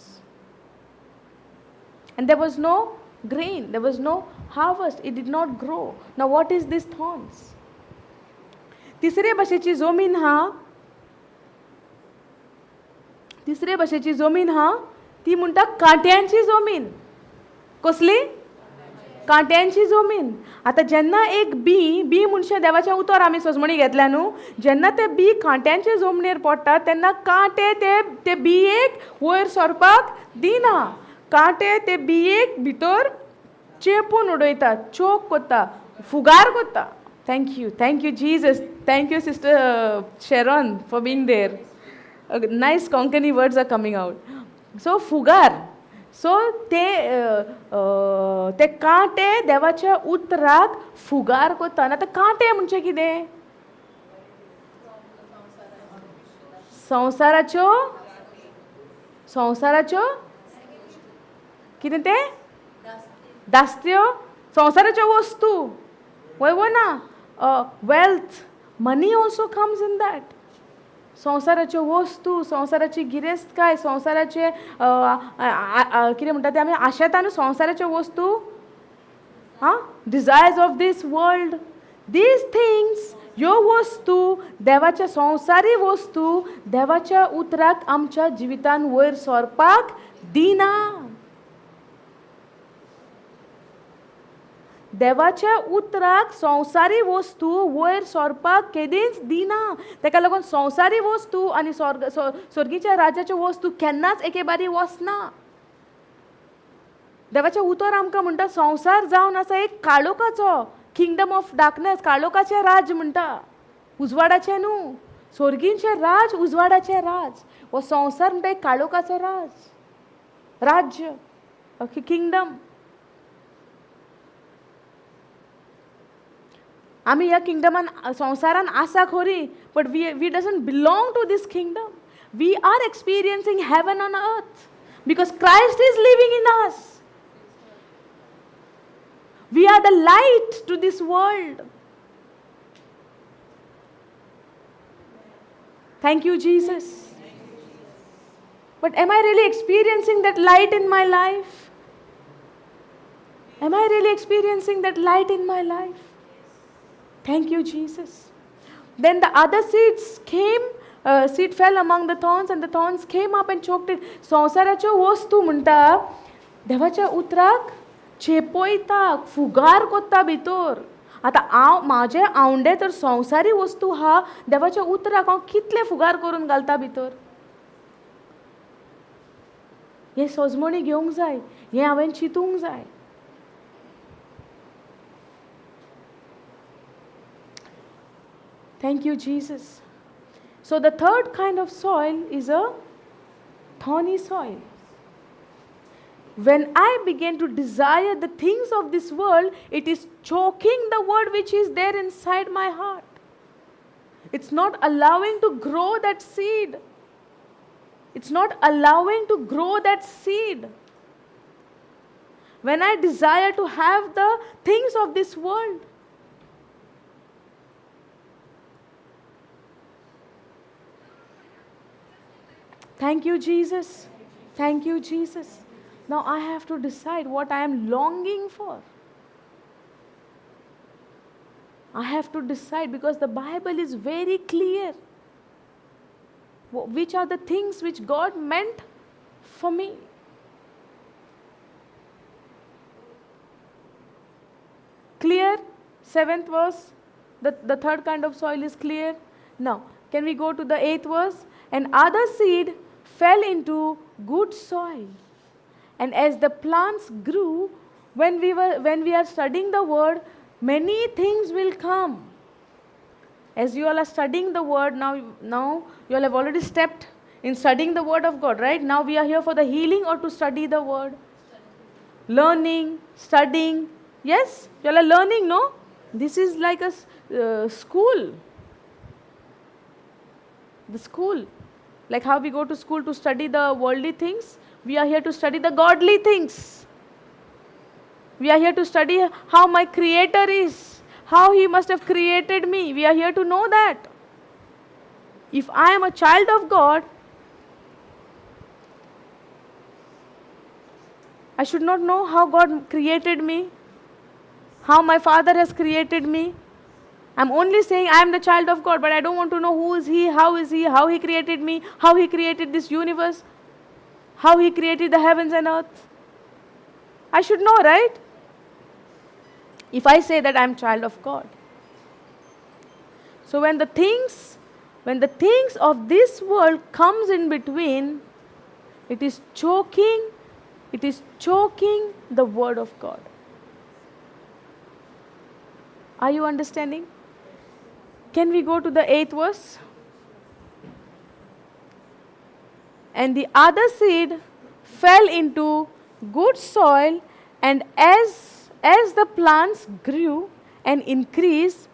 And there was no grain, there was no harvest, it did not grow. Now, what is this thorns? तिसरे भाशेची जमीन हा, तिसरे भाशेची जमीन हा, ती म्हणटा कांट्यांची जमीन. कसली? कांट्यांची जमीन. आतां जेन्ना एक बी, बी म्हणचे देवाचें उतर आमी सजमणी घेतल्या न्हू, जेन्ना ते बी कांट्यांचे जमनीर पडटा तेन्ना कांटे ते ते बियेक वयर सरपाक दिना. कांटे ते बियेक भितर चेपून उडयता, चोक करता, फुगार करता. Thank you, thank you, Jesus. Thank you, Sister Sharon, for being there. Nice Konkani words are coming out. So फुगार. सो ते ते कांटे देवाच्या उतराक फुगार करता. आनी आतां कांटे म्हणजे कितें? संवसाराच्यो, संवसाराच्यो कितें तें दास्त्यो, संवसाराच्यो वस्तू, वय वो ना? Wealth, money also comes in that. संवसाराच्यो वस्तू, संवसाराची गिरेस्तकाय, संवसाराचे कितें म्हणटा ते आमी आशेता न्हू, संवसाराच्यो वस्तू, आं, desires of this world, these things. ह्यो वस्तू, देवाच्या संवसारी वस्तू देवाच्या उतराक आमच्या जिवितान वयर सरपाक दिना. देवाच्या उतराक संवसारी वस्तू वयर सरपाक केदींच दिना. ताका लागून संवसारी वस्तू आनी स्वर्ग स्वर्गीच्या राज्याच्यो वस्तू केन्नाच एके बारी वचना. देवाचें उतर आमकां म्हणटा संवसार जावन आसा एक काळोखाचो, किंगडम ऑफ डार्कनस, काळोखाचें राज्य म्हणटा, उजवाडाचें न्हू. स्वर्गीचें राज उजवाडाचें राज. हो संवसार म्हणटा एक काळोखाचो राज, राज्य, ओके, किंगडम. आमी ह्या किंगडमान, संवसारान आसा खरी, but we doesn't belong to this kingdom. We are experiencing heaven on earth because Christ is living in us. We are the light to this world. Thank you, Jesus. But am I really experiencing that light in my life? Am I really experiencing that light in my life? Thank you, Jesus. Then the other seeds came, seed fell among the thorns, and the thorns came up and choked it. संवसाराच्यो वस्तू म्हणटा देवाच्या उतराक चेपयता, फुगार कोत्ता भितर. आतां हांव म्हाजे आवंडे तर संवसारी वस्तू आहा, देवाच्या उतराक हांव कितले फुगार करून घालता भितर, हें सजमणी घेवंक जाय, हें हांवें चिंतूंक जाय. Thank you, Jesus. So the third kind of soil is a thorny soil. When I begin to desire the things of this world, it is choking the word which is there inside my heart. It's not allowing to grow that seed. It's not allowing to grow that seed. When I desire to have the things of this world, thank you, Jesus. Thank you, Jesus. Now I have to decide what I am longing for. I have to decide because the Bible is very clear. Which are the things which God meant for me? Clear? 7th verse. The third kind of soil is clear. Now, can we go to the 8th verse? And other seed fell into good soil. And as the plants grew, when we are studying the word, many things will come. As you all are studying the word, now you all have already stepped in studying the word of God, right? Now we are here for the healing or to study the word? Learning, studying. Yes, you all are learning, no? This is like a school. The school. Like how we go to school to study the worldly things, we are here to study the godly things. We are here to study how my Creator is, how He must have created me. We are here to know that. If I am a child of God, I should not know how God created me, how my Father has created me. I'm only saying I am the child of God, but I don't want to know who is He, how is He, how He created me, how He created this universe, how He created the heavens and earth. I should know, right? If I say that I am child of God. So when the things of this world comes in between, it is choking the word of God. Are you understanding? Can we go to the 8th verse? And the other seed fell into good soil, and as the plants grew and increased,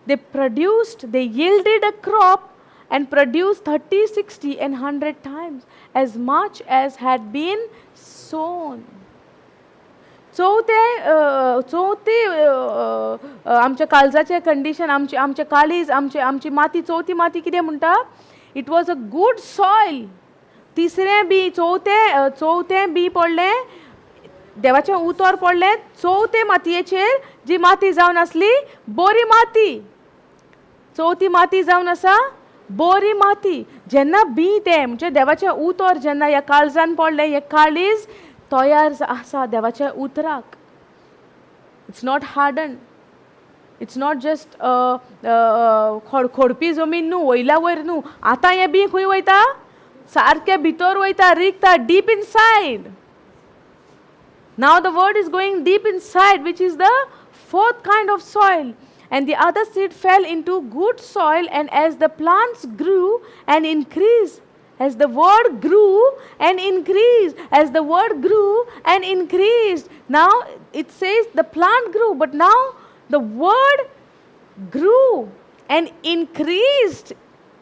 they yielded a crop and produced 30, 60 and 100 times as much as had been sown. चवथे आमच्या काळजाचें condition, आमचें काळीज, आमची माती, चवथी माती कितें म्हणटा? It was a good soil. तिसरें बी, चवथें बी पडलें, देवाचें उतर पडलें चवथे मातयेचेर, जी माती जावन आसली बरी माती. चवथी माती जावन आसा बरी माती. जेन्ना बी तें म्हणजे देवाचें उतर जेन्ना ह्या काळजान पडलें, हें काळीज तयार आसा देवाच्या उतराक. It's not hardened. It's not just खडखडपी जमीन न्हू, वयल्या वयर न्हू. आतां हें बीं खंय वयता? सारकें भितर वयता, रिगता, deep inside. Now the word is going deep inside, which is the fourth kind of soil. And the other seed fell into good soil, and as the plants grew and increased, as the word grew and increased, as the word grew and increased. Now it says the plant grew, but now the word grew and increased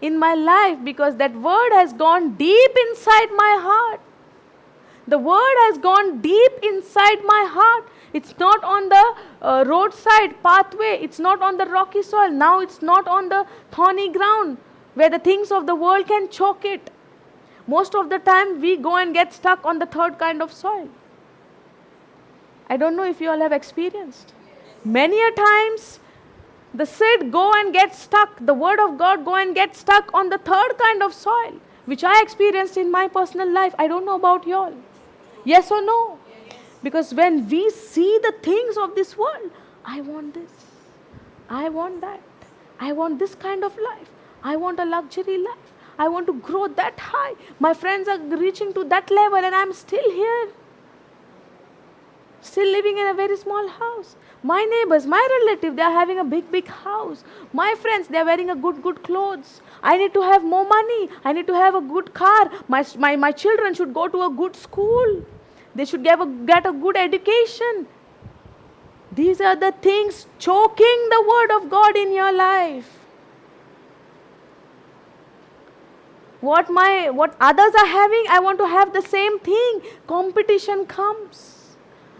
in my life because that word has gone deep inside my heart. The word has gone deep inside my heart. It's not on the roadside pathway. It's not on the rocky soil. Now it's not on the thorny ground where the things of the world can choke it. Most of the time we go and get stuck on the third kind of soil. I don't know if you all have experienced. Many a times the seed go and get stuck, the word of God go and get stuck on the third kind of soil, which I experienced in my personal life. I don't know about you all. Yes or no? Yes. Because when we see the things of this world, I want this, I want that, I want this kind of life, I want a luxury life, I want to grow that high. My friends are reaching to that level and I'm still here, still living in a very small house. My neighbors, my relative, they are having a big, big house. My friends, they are wearing a good, good clothes. I need to have more money. I need to have a good car. My children should go to a good school. They should get a good education. These are the things choking the word of God in your life. What others are having, I want to have the same thing. Competition comes.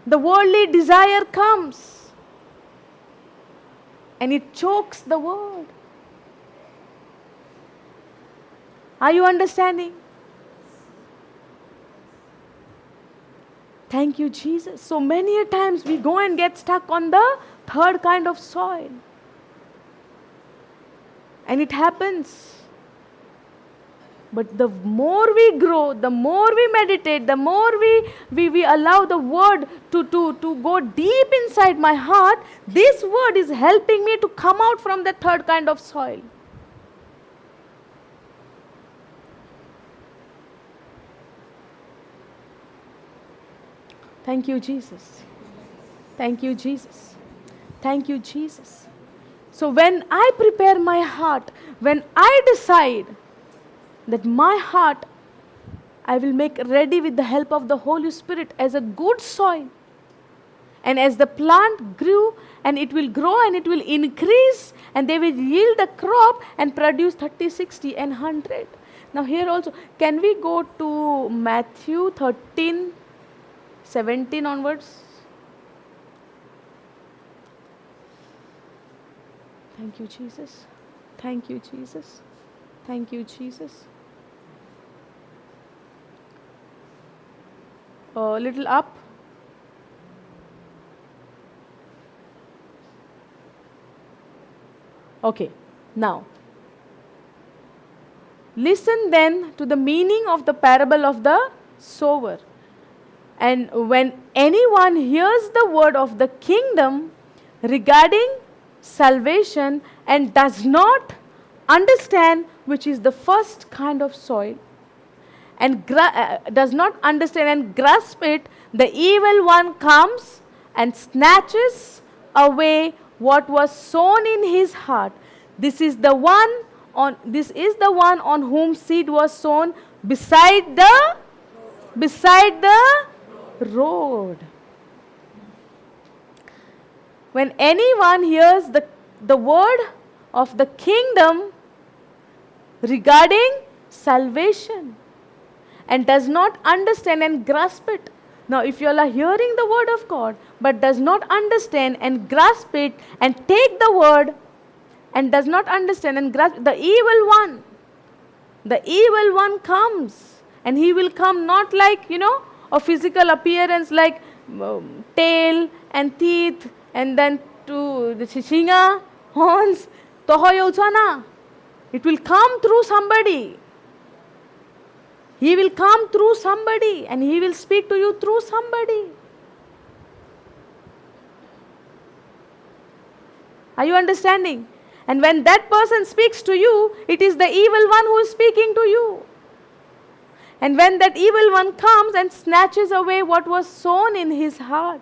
The worldly desire comes. And it chokes the word. Are you understanding? Thank you, Jesus. So many a times we go and get stuck on the third kind of soil. And it happens. But the more we grow, the more we meditate, the more we allow the word to go deep inside my heart, this word is helping me to come out from the third kind of soil. Thank you, Jesus. Thank you, Jesus. Thank you, Jesus. So when I prepare my heart, when I decide that my heart I will make ready with the help of the Holy Spirit as a good soil, and as the plant grew, and it will grow and it will increase, and they will yield the crop and produce 30, 60 and 100. Now here also, can we go to Matthew 13, 17 onwards? Thank you, Jesus. Thank you, Jesus. Thank you, Jesus. A little up. Okay, now listen then to the meaning of the parable of the sower. And when anyone hears the word of the kingdom regarding salvation and does not understand, which is the first kind of soil, and does not understand and grasp it, the evil one comes and snatches away what was sown in his heart. This is the one on whom seed was sown beside the road. When anyone hears the word of the kingdom regarding salvation and does not understand and grasp it. Now, if you all are hearing the word of God but does not understand and grasp it and take the word and does not understand and grasp, the evil one comes, and he will come not like, a physical appearance like tail and teeth and then to the shinga, horns, toho yovcho na. It will come through somebody. He will come through somebody and he will speak to you through somebody. Are you understanding? And when that person speaks to you, it is the evil one who is speaking to you. And when that evil one comes and snatches away what was sown in his heart,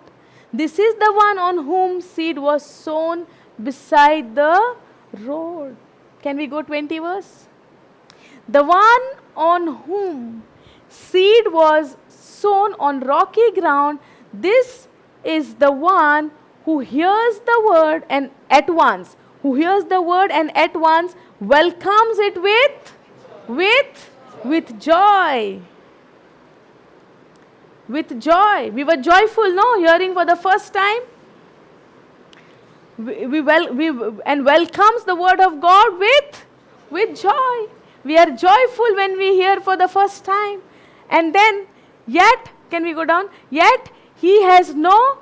this is the one on whom seed was sown beside the road. Can we go 20 verse? The one on whom seed was sown on rocky ground, this is the one who hears the word and at once, who hears the word and at once welcomes it with joy. With joy. We were joyful, no? Hearing for the first time. We welcomes the word of God with joy. We are joyful when we hear for the first time. And then, yet, can we go down? Yet, he has no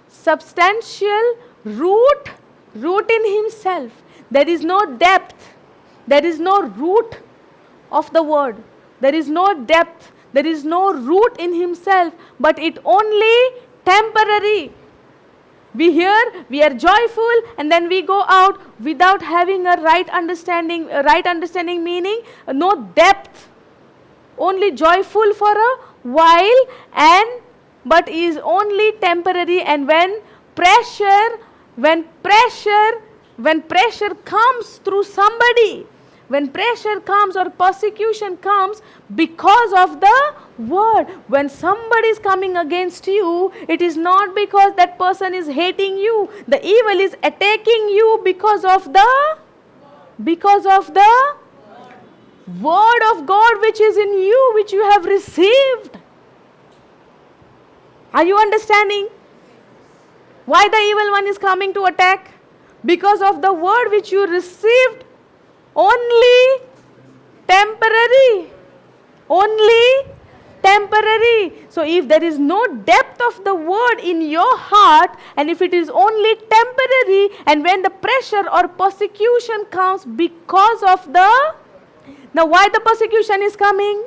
substantial root in himself. There is no depth. There is no root of the word. There is no depth. There is no root in himself, but it only temporary. We hear, we are joyful, and then we go out without having a right understanding meaning no depth. Only joyful for a while, but is only temporary. And when pressure comes through somebody, when pressure comes or persecution comes because of the word, when somebody is coming against you, it is not because that person is hating you. The evil is attacking you because of the word of God which is in you, which you have received. Are you understanding? Why the evil one is coming to attack? Because of the word which you received only temporary. Only temporary. So if there is no depth of the word in your heart, and if it is only temporary, and when the pressure or persecution comes because of the... Now why the persecution is coming?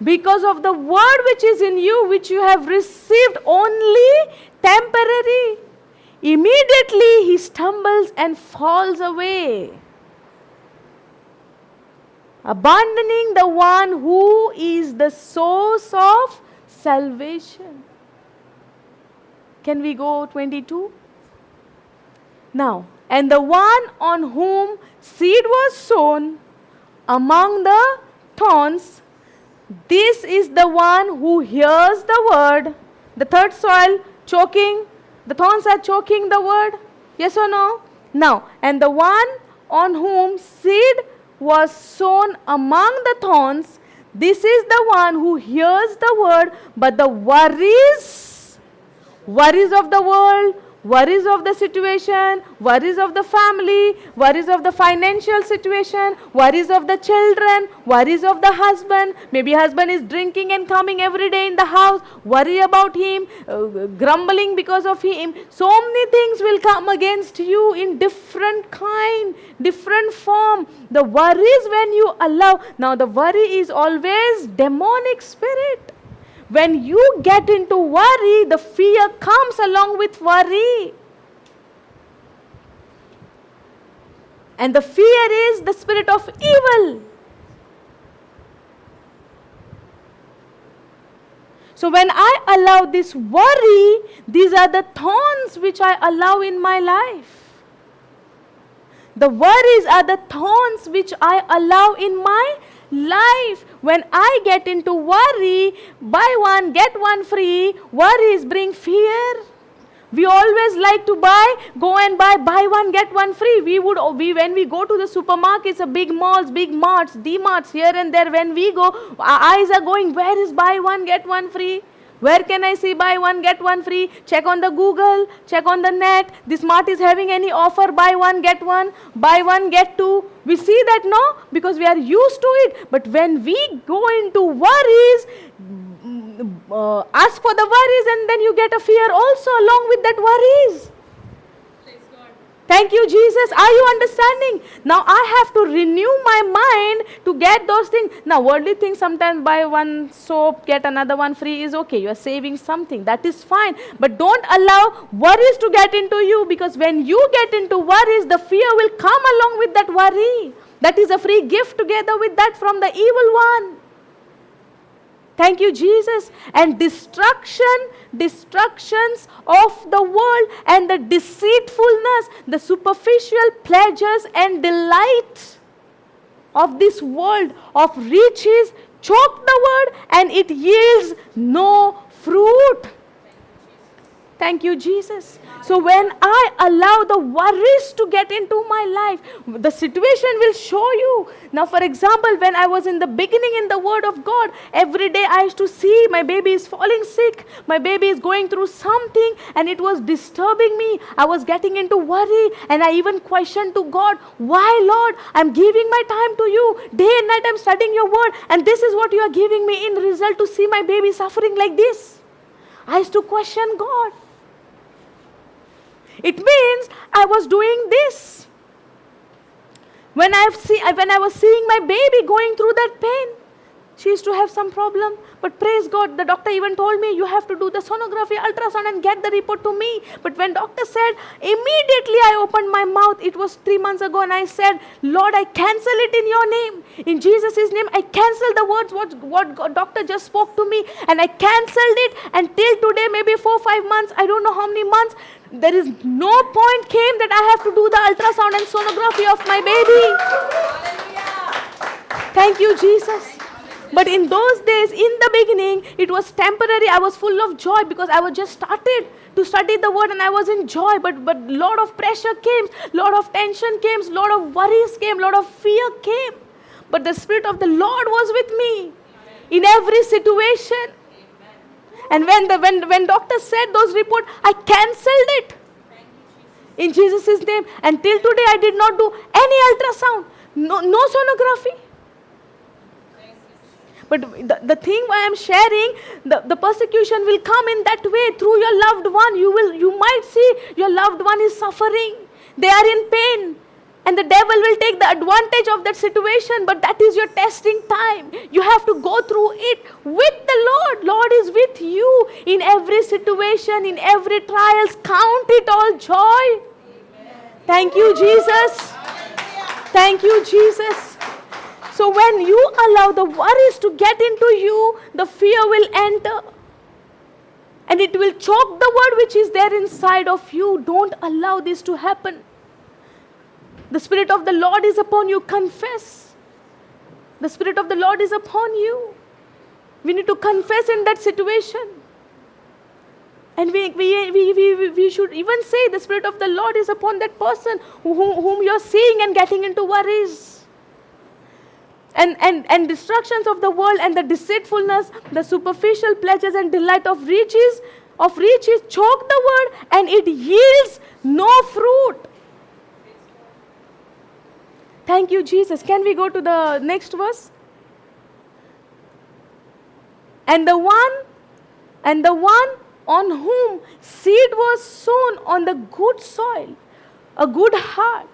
Because of the word which is in you, which you have received only temporary. Immediately he stumbles and falls away, abandoning the one who is the source of salvation. Can we go 22? Now, and the one on whom seed was sown among the thorns, this is the one who hears the word. The third soil, choking. The thorns are choking the word. Yes or no? Now, and the one on whom seed was sown among the thorns, this is the one who hears the word, but the worries of the world, worries of the situation, worries of the family, worries of the financial situation, worries of the children, worries of the husband. Maybe husband is drinking and coming every day in the house, worry about him, grumbling because of him. So many things will come against you in different kind, different form. The worries when you allow. Now the worry is always demonic spirit. When you get into worry, the fear comes along with worry. And the fear is the spirit of evil. So when I allow this worry, these are the thorns which I allow in my life. The worries are the thorns which I allow in my life. When I get into worry, buy one, get one free, worries bring fear. We always like to buy, go and buy one, get one free. When we go to the supermarkets, the big malls, big marts, D-marts, here and there, when we go, our eyes are going, where is buy one, get one free? Where can I see buy one, get one free? Check on the Google, check on the net. This mart is having any offer, buy one, get one, buy one, get two. We see that, no? Because we are used to it. But when we go into worries, ask for the worries, and then you get a fear also along with that worries. Praise God. Thank you, Jesus. Are you understanding? Now I have to renew my mind to get those things. Now, worldly things, sometimes buy one soap, get another one free is okay. You are saving something. That is fine. But don't allow worries to get into you, because when you get into worries, the fear will come along with that worry. That is a free gift together with that from the evil one. Thank you, Jesus. And destructions of the world and the deceitfulness, the superficial pleasures and delight of this world, of riches, choke the word and it yields no fruit. Thank you, Jesus. So when I allow the worries to get into my life, the situation will show you. Now, for example, when I was in the beginning in the Word of God, every day I used to see my baby is falling sick, my baby is going through something, and it was disturbing me. I was getting into worry, and I even questioned to God, why, Lord? I'm giving my time to you. Day and night I'm studying your Word, and this is what you are giving me in result to see my baby suffering like this. I used to question God. It means I was doing this. When I was seeing my baby going through that pain, she used to have some problem. But praise God, the doctor even told me, you have to do the sonography, ultrasound and get the report to me. But when doctor said, immediately I opened my mouth. It was 3 months ago, and I said, Lord, I cancel it in your name. In Jesus' name, I cancel the words what God, doctor just spoke to me. And I cancelled it. And till today, maybe 4 or 5 months, I don't know how many months, there is no point came that I have to do the ultrasound and sonography of my baby. Thank you, Jesus. But in those days, in the beginning, it was temporary. I was full of joy because I was just started to study the word and I was in joy. But lot of pressure came, lot of tension came, lot of worries came, lot of fear came. But the Spirit of the Lord was with me in every situation. And when doctor said those reports, I cancelled it in Jesus' name. And till today, I did not do any ultrasound, no sonography. But the thing why I'm sharing, the persecution will come in that way through your loved one. You might see your loved one is suffering. They are in pain. And the devil will take the advantage of that situation. But that is your testing time. You have to go through it with the Lord. Lord is with you in every situation, in every trials. Count it all joy. Amen. Thank you, Jesus. Thank you, Jesus. So when you allow the worries to get into you, the fear will enter. And it will choke the word which is there inside of you. Don't allow this to happen. The Spirit of the Lord is upon you. Confess. The Spirit of the Lord is upon you. We need to confess in that situation. And we should even say the Spirit of the Lord is upon that person whom you are seeing and getting into worries. And destructions of the world and the deceitfulness, the superficial pleasures and delight of riches choke the word and it yields no fruit. Thank you, Jesus. Can we go to the next verse? And the one on whom seed was sown on the good soil, a good heart,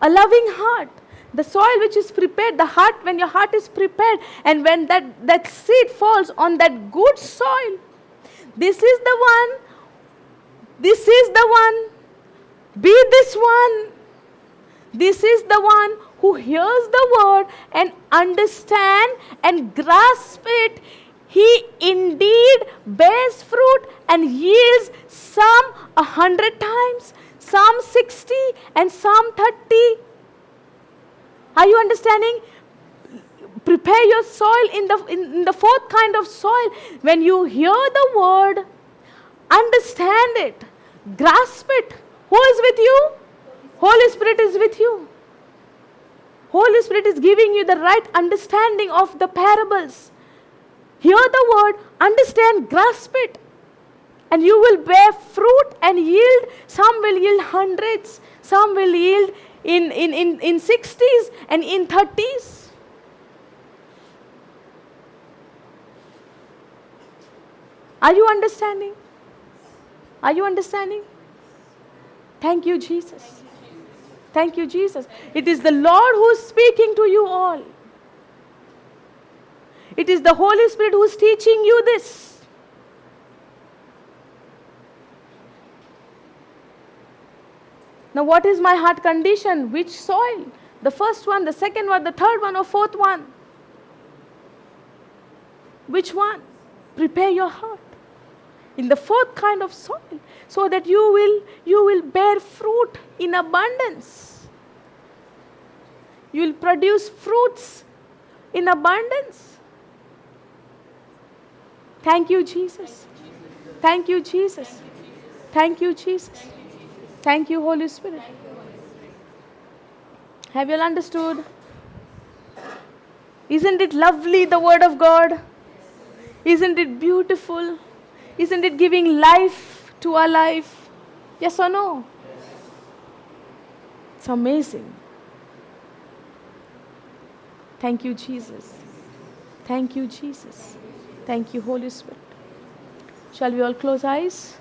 a loving heart, the soil which is prepared, the heart, when your heart is prepared, and when that seed falls on that good soil, this is the one, be this one. This is the one who hears the word and understand and grasp it. He indeed bears fruit and yields some 100 times, some 60 and some 30. Are you understanding? Prepare your soil in the fourth kind of soil. When you hear the word, understand it, grasp it. Who is with you? Holy Spirit is with you. Holy Spirit is giving you the right understanding of the parables. Hear the word, understand, grasp it. And you will bear fruit and yield. Some will yield hundreds. Some will yield in 60s and in 30s. Are you understanding? Are you understanding? Thank you, Jesus. Thank you, Jesus. It is the Lord who is speaking to you all. It is the Holy Spirit who is teaching you this. Now, what is my heart condition? Which soil? The first one, the second one, the third one, or fourth one? Which one? Prepare your heart in the fourth kind of soil so that you will bear fruit in abundance. You will produce fruits in abundance. Thank you, Jesus. Thank you, Jesus. Thank you, Jesus. Thank you, Holy Spirit. Have you all understood? Isn't it lovely, the Word of God? Isn't it beautiful? Isn't it giving life to our life? Yes or no? It's amazing. Thank you, Jesus. Thank you, Jesus. Thank you, Holy Spirit. Shall we all close eyes?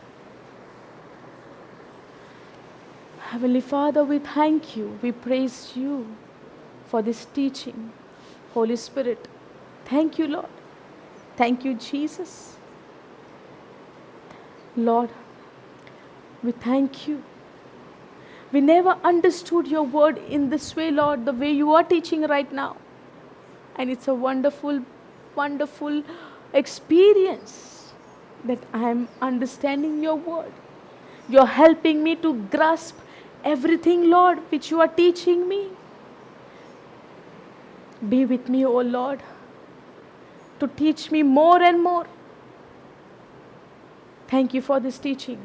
Heavenly Father, we thank you. We praise you for this teaching. Holy Spirit, thank you, Lord. Thank you, Jesus. Lord, we thank you. We never understood your word in this way, Lord, the way you are teaching right now. And it's a wonderful, wonderful experience that I am understanding your word. You're helping me to grasp everything, Lord, which you are teaching me. Be with me, O Lord, to teach me more and more. Thank you for this teaching.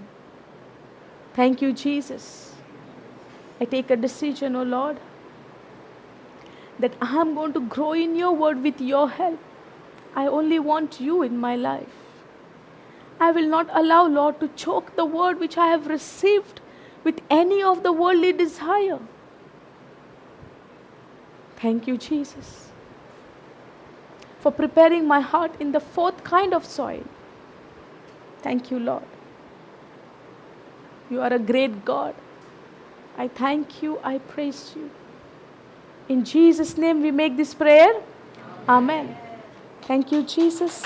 Thank you, Jesus. I take a decision, O Lord, that I am going to grow in your word with your help. I only want you in my life. I will not allow, Lord, to choke the word which I have received with any of the worldly desire. Thank you, Jesus, for preparing my heart in the fourth kind of soil. Thank you, Lord. You are a great God. I thank you. I praise you. In Jesus' name we make this prayer. Amen. Thank you, Jesus.